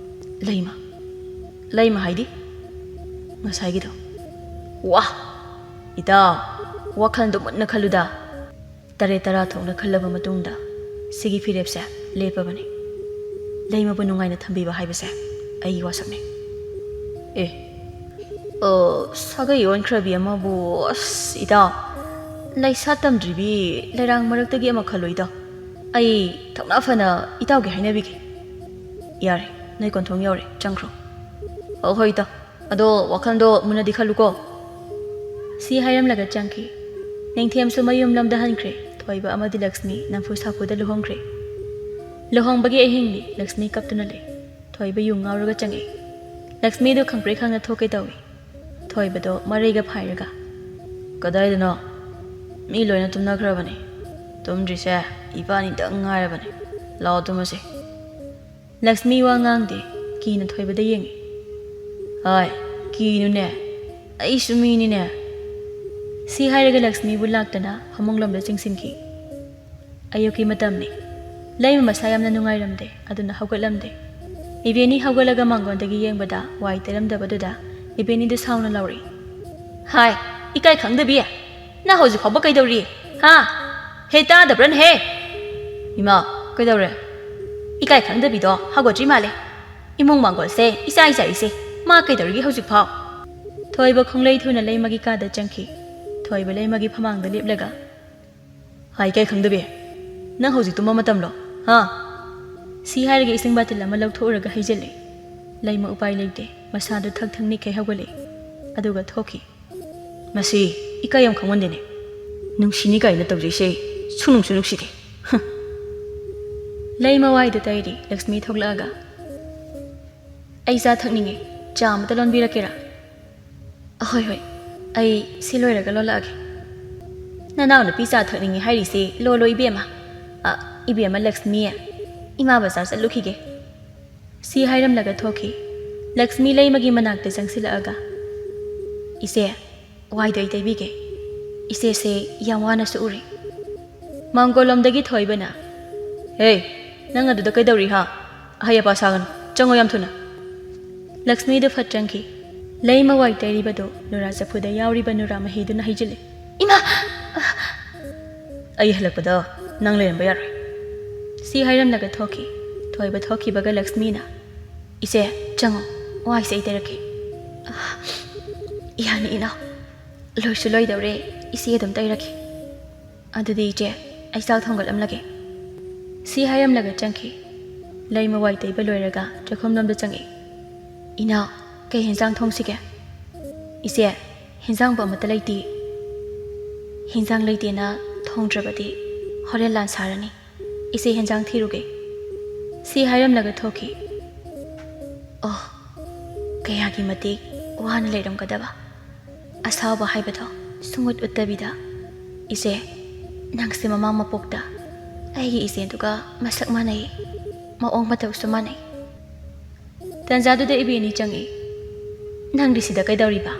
ꯂꯩꯃ꯫" "ꯂꯩꯃ ꯍꯥꯏꯗꯤ?" ꯉꯁꯥꯏꯒꯤꯗꯣ꯫ ꯋꯥ! ꯏꯇꯥꯎ, ꯋꯥꯈꯜꯗꯣ ꯃꯨꯟꯅ ꯈꯜꯂꯨꯗ꯫ ꯇꯔꯦꯠ ꯇꯔꯥ ꯊꯣꯛꯅ ꯈꯜꯂꯕ ꯃꯇꯨꯡꯗ ꯁꯤꯒꯤ ꯐꯤꯔꯦꯞꯁꯦ ꯂꯦꯞꯄꯕꯅꯤ꯫ ꯂꯩꯃꯕꯨ ꯅꯨꯡꯉꯥꯏꯅ ꯊꯝꯕꯤꯕ ꯍꯥꯏꯕꯁꯦ ꯑꯩꯒꯤ ꯋꯥꯁꯛꯅꯤ꯫ ꯑꯦ, ꯑ, ꯁꯥꯒꯩ ꯑꯣꯟꯈ꯭ꯔꯕꯤ ꯑꯃꯕꯨ, ꯑꯁ, ꯏꯇꯥꯎ, ꯂꯩꯁꯥ ꯇꯝꯗ꯭ꯔꯤꯕꯤ ꯂꯩꯔꯥꯡ ꯃꯔꯛꯇꯒꯤ ꯑꯃ ꯈꯜꯂꯣ, ꯏꯇꯥꯎ꯫ ꯑꯩ ꯊꯧꯅꯥ ꯐꯅ ꯏꯇꯥꯎꯒꯤ ꯍꯥꯏꯅꯕꯤꯒꯦ꯫ ꯌꯥꯔꯦ, ꯅꯣꯏ ꯀꯣꯟꯊꯣꯡ ꯌꯧꯔꯦ, ꯆꯪꯈ꯭ꯔꯣ꯫ ꯑꯣ, ꯍꯣꯏ, ꯏꯇꯥꯎ꯫ ꯑꯗꯣ ꯋꯥꯈꯜꯗꯣ ꯃꯨꯟꯅꯗꯤ ꯈꯜꯂꯨꯀꯣ꯫ ꯁꯤ ꯍꯥꯏꯔꯝꯂꯒ ꯆꯪꯈꯤ꯫ ꯅꯤꯡꯊꯦꯝꯁꯨ ꯃꯌꯨꯝ ꯂꯝꯗ ꯍꯟꯈ꯭ꯔꯦ꯫ ꯊꯣꯏꯕ ꯑꯃꯗꯤ ꯂꯛꯁꯃꯤ ꯅꯝꯐꯨ ꯁꯥꯐꯨꯗ ꯂꯨꯍꯣꯡꯈ꯭ꯔꯦ꯫ ꯂꯨꯍꯣꯡꯕꯒꯤ ꯑꯍꯤꯡꯅꯤ, ꯂꯛꯁꯃꯤ ꯀꯞꯇꯨꯅ ꯂꯩ꯫ ꯊꯣꯏꯕ ꯌꯨ ꯉꯥꯎꯔꯒ ꯆꯪꯉꯛꯏ꯫ ꯂꯛꯁꯃꯤꯗꯨ ꯈꯪꯄ꯭ꯔꯦꯛ ꯈꯪꯅ ꯊꯣꯛꯀꯦ ꯇꯧꯏ꯫ ꯊꯣꯏꯕꯗꯣ ꯃꯔꯩꯒ ꯐꯥꯏꯔꯒ, "ꯀꯗꯥꯏꯗꯅꯣ? ꯃꯤ ꯂꯣꯏꯅ ꯇꯨꯝꯅꯈ꯭ꯔꯕꯅꯤ꯫ ꯇꯨꯝꯗ꯭ꯔꯤꯁꯦ ꯏꯕꯥꯅꯤꯗꯪ ꯉꯥꯏꯔꯕꯅꯤ꯫ ꯂꯥꯛꯑꯣ, ꯇꯨꯝꯃꯁꯤ꯫" ꯂꯛꯁꯃꯤ ꯋꯥ ꯉꯥꯡꯗꯦ, ꯀꯤꯅ ꯊꯣꯏꯕꯗ ꯌꯦꯡꯉꯤ꯫ "ꯍꯥꯏ, ꯀꯤꯅꯨꯅꯦ, ꯑꯩꯁꯨ ꯃꯤꯅꯤꯅꯦ꯫" ꯁꯤ ꯍꯥꯏꯔꯒ ꯂꯛꯁꯃꯤꯕꯨ ꯂꯥꯛꯇꯅ ꯐꯃꯨꯡꯂꯣꯝꯗ ꯆꯤꯡꯁꯤꯟꯈꯤ꯫ ꯑꯌꯨꯛꯀꯤ ꯃꯇꯝꯅꯤ꯫ ꯂꯩꯃ ꯃꯁꯥ ꯌꯥꯝꯅ ꯅꯨꯡꯉꯥꯏꯔꯝꯗꯦ, ꯑꯗꯨꯅ ꯍꯧꯒꯠꯂꯝꯗꯦ꯫ ꯏꯕꯦꯅꯤ ꯍꯧꯒꯠꯂꯒ ꯃꯥꯡꯒꯣꯟꯗꯒꯤ ꯌꯦꯡꯕꯗ ꯋꯥꯏ ꯇꯩꯔꯝꯗꯕꯗꯨꯗ ꯏꯕꯦꯅꯤꯗꯨ ꯁꯥꯎꯅ ꯂꯥꯎꯔꯛꯏ꯫ "ꯍꯥꯏ, ꯏꯀꯥꯏ ꯈꯪꯗꯕꯤ! ꯅꯪ ꯍꯧꯖꯤꯛ ꯐꯥꯎꯕ ꯀꯩꯗꯧꯔꯤ? ꯍꯥ? ꯍꯦ, ꯇꯥꯗꯕ꯭ꯔꯅꯦꯍꯦ?" "ꯏꯃꯥ, ꯀꯩꯗꯧꯔꯦ?" "ꯏꯀꯥꯏ ꯈꯪꯗꯕꯤꯗꯣ ꯍꯧꯒꯠꯇ꯭ꯔꯤ ꯃꯥꯜꯂꯦ꯫ ꯏꯃꯨꯡ ꯃꯥꯡꯒꯣꯜꯁꯦ ꯏꯆꯥꯏ ꯆꯥꯏꯔꯤꯁꯦ꯫ ꯃꯥ ꯀꯩꯗꯧꯔꯤꯒꯦ ꯍꯧꯖꯤꯛ ꯐꯥꯎ?" ꯊꯣꯏꯕ ꯈꯣꯡꯂꯩ ꯊꯨꯅ ꯂꯩꯃꯒꯤ ꯀꯥꯗ ꯆꯪꯈꯤ꯫ ꯊꯣꯏꯕ ꯂꯩꯃꯒꯤ ꯐꯃꯥꯡꯗ ꯂꯦꯞꯂꯒ, "ꯍꯥꯏ, ꯏꯀꯥꯏ ꯈꯪꯗꯕꯤ, ꯅꯪ ꯍꯧꯖꯤꯛ ꯇꯨꯝꯕ ꯃꯇꯝꯂꯣ? ꯍꯥ?" ꯁꯤ ꯍꯥꯏꯔꯒ ꯏꯁꯤꯡ ꯕꯥꯇꯤꯜ ꯑꯃ ꯂꯧꯊꯣꯛꯎꯔꯒ ꯍꯩꯖꯤꯜꯂꯤ꯫ ꯂꯩꯃ ꯎꯄꯥꯏ ꯂꯩꯇꯦ, ꯃꯁꯥꯗꯨ ꯊꯛ ꯊꯛ ꯅꯤꯛꯈꯩ ꯍꯧꯒꯠꯂꯛꯏ꯫ ꯑꯗꯨꯒ ꯊꯣꯛꯈꯤ꯫ "ꯃꯁꯤ ꯏꯀꯥꯏ ꯌꯥꯝ ꯈꯪꯃꯟꯗꯦꯅꯦ꯫ ꯅꯨꯡꯁꯤꯅꯤ ꯀꯥꯏꯅ ꯇꯧꯖꯩꯁꯦ ꯁꯨꯡꯅꯨꯡꯁꯨ ꯅꯨꯡꯁꯤꯗꯦ꯫ ꯍꯨꯝ꯫" ꯂꯩꯃ ꯋꯥꯏꯗ ꯇꯩꯔꯤ꯫ ꯂꯛꯁꯃꯤ ꯊꯣꯛꯂꯛꯑꯒ, "ꯑꯩ ꯆꯥ ꯊꯛꯅꯤꯡꯉꯦ, ꯆꯥ ꯑꯃꯇ ꯂꯣꯟꯕꯤꯔꯛꯀꯦꯔꯥ?" "ꯑꯍꯣꯏ, ꯍꯣꯏ, ꯑꯩ ꯁꯤ ꯂꯣꯏꯔꯒ ꯂꯣꯜꯂꯛꯑꯒꯦ꯫" "ꯅꯅꯥꯎꯅꯨꯄꯤ ꯆꯥ ꯊꯛꯅꯤꯡꯉꯦ ꯍꯥꯏꯔꯤꯁꯦ ꯂꯣꯜꯂꯣ, ꯏꯕꯦꯝꯃ꯫ ꯑ, ꯏꯕꯦꯝꯃ ꯂꯛꯁꯃꯤ, ꯏꯃꯥ ꯕꯖꯥꯔ ꯆꯠꯂꯨꯈꯤꯒꯦ꯫" ꯁꯤ ꯍꯥꯏꯔꯝꯂꯒ ꯊꯣꯛꯈꯤ꯫ ꯂꯛꯁꯃꯤ ꯂꯩꯃꯒꯤ ꯃꯅꯥꯛꯇ ꯆꯪꯁꯤꯜꯂꯛꯑꯒ, "ꯏꯆꯦ, ꯋꯥꯏꯗꯣ ꯑꯩ ꯇꯩꯕꯤꯒꯦ꯫ ꯏꯆꯦꯁꯦ ꯌꯥꯝ ꯋꯥꯅꯁꯨ ꯎꯔꯦ꯫" ꯃꯥꯡꯒꯣꯜꯂꯣꯝꯗꯒꯤ ꯊꯣꯏꯕꯅ, "ꯍꯦ, ꯅꯪ ꯑꯗꯨꯗ ꯀꯩꯗꯧꯔꯤ ꯍꯥ? ꯑꯍꯩ ꯑꯄꯥ ꯁꯥꯒꯅꯨ, ꯆꯪꯉꯣ ꯌꯥꯝ ꯊꯨꯅ꯫" ꯂꯛꯁꯃꯤꯗꯨ ꯐꯠ ꯆꯪꯈꯤ꯫ ꯂꯩꯃ ꯋꯥꯏ ꯇꯩꯔꯤꯕꯗꯨ ꯅꯨꯔꯥ ꯆꯐꯨꯗ ꯌꯥꯎꯔꯤꯕ ꯅꯨꯔꯥ ꯃꯍꯤꯗꯨꯅ ꯍꯩꯖꯤꯜꯂꯤ꯫ "ꯏꯃꯥ!" "ꯑꯩ ꯍꯜꯂꯛꯄꯗ ꯅꯪ ꯂꯩꯔꯝꯕ ꯌꯥꯔꯣꯏ"꯫ ꯁꯤ ꯍꯥꯏꯔꯝꯂꯒ ꯊꯣꯛꯈꯤ꯫ ꯊꯣꯏꯕ ꯊꯣꯛꯈꯤꯕꯒ ꯂꯛꯁꯃꯤꯅ, "ꯏꯆꯦ, ꯆꯪꯉꯣ, ꯋꯥꯏꯁꯦ ꯑꯩ ꯇꯩꯔꯛꯀꯦ"꯫ "ꯌꯥꯅꯤ ꯏꯅꯥꯎ, ꯂꯣꯏꯁꯨ ꯂꯣꯏꯗꯧꯔꯦ, ꯏꯆꯦ ꯑꯗꯨꯝ ꯇꯩꯔꯛꯀꯦ"꯫ "ꯑꯗꯨꯗꯤ ꯏꯆꯦ, ꯑꯩ ꯆꯥꯛ ꯊꯣꯡꯒꯠꯂꯝꯂꯒꯦ"꯫ ꯁꯤ ꯍꯥꯏꯔꯝꯂꯒ ꯆꯪꯈꯤ꯫ ꯂꯩꯃ ꯋꯥꯏ ꯇꯩꯕ ꯂꯣꯏꯔꯒ ꯆꯥꯛꯈꯨꯝꯂꯣꯝꯗ ꯆꯪꯉꯛꯏ꯫ "ꯏꯅꯥꯎ, ꯀꯩ ꯍꯦꯟꯖꯥꯡ ꯊꯣꯡꯁꯤꯒꯦ?" "ꯏꯆꯦ, ꯍꯦꯟꯖꯥꯡꯕꯨ ꯑꯃꯠꯇ ꯂꯩꯇꯦ"꯫ "ꯍꯦꯟꯖꯥꯡ ꯂꯩꯇꯦꯅ ꯊꯣꯡꯗ꯭ꯔꯕꯗꯤ ꯍꯣꯔꯦꯟ ꯂꯥꯟ ꯁꯥꯔꯅꯤ꯫ ꯏꯆꯦ, ꯍꯦꯟꯖꯥꯡ ꯊꯤꯔꯨꯒꯦ"꯫ ꯁꯤ ꯍꯥꯏꯔꯝꯂꯒ ꯊꯣꯛꯈꯤ꯫ ꯑꯣ, ꯀꯌꯥꯒꯤ ꯃꯇꯤꯛ ꯋꯥꯅ ꯂꯩꯔꯝꯒꯗꯕ꯫ ꯑꯁꯥꯎꯕ ꯍꯥꯏꯕꯗꯣ ꯁꯨꯡꯎꯠ ꯎꯠꯇꯕꯤꯗ, "ꯏꯆꯦ, ꯅꯪꯁꯦ ꯃꯃꯥꯡ ꯃꯄꯣꯛꯇ ꯑꯩꯒꯤ ꯏꯆꯦꯗꯨꯒ ꯃꯁꯛ ꯃꯥꯟꯅꯩ, ꯃꯑꯣꯡ ꯃꯇꯧꯁꯨ ꯃꯥꯟꯅꯩ"꯫ ꯇꯟꯖꯥꯗꯨꯗ ꯏꯕꯦꯟꯅꯤ ꯆꯪꯉꯛꯏ꯫ "ꯅꯪꯗꯤ ꯁꯤꯗ ꯀꯩꯗꯧꯔꯤꯕ?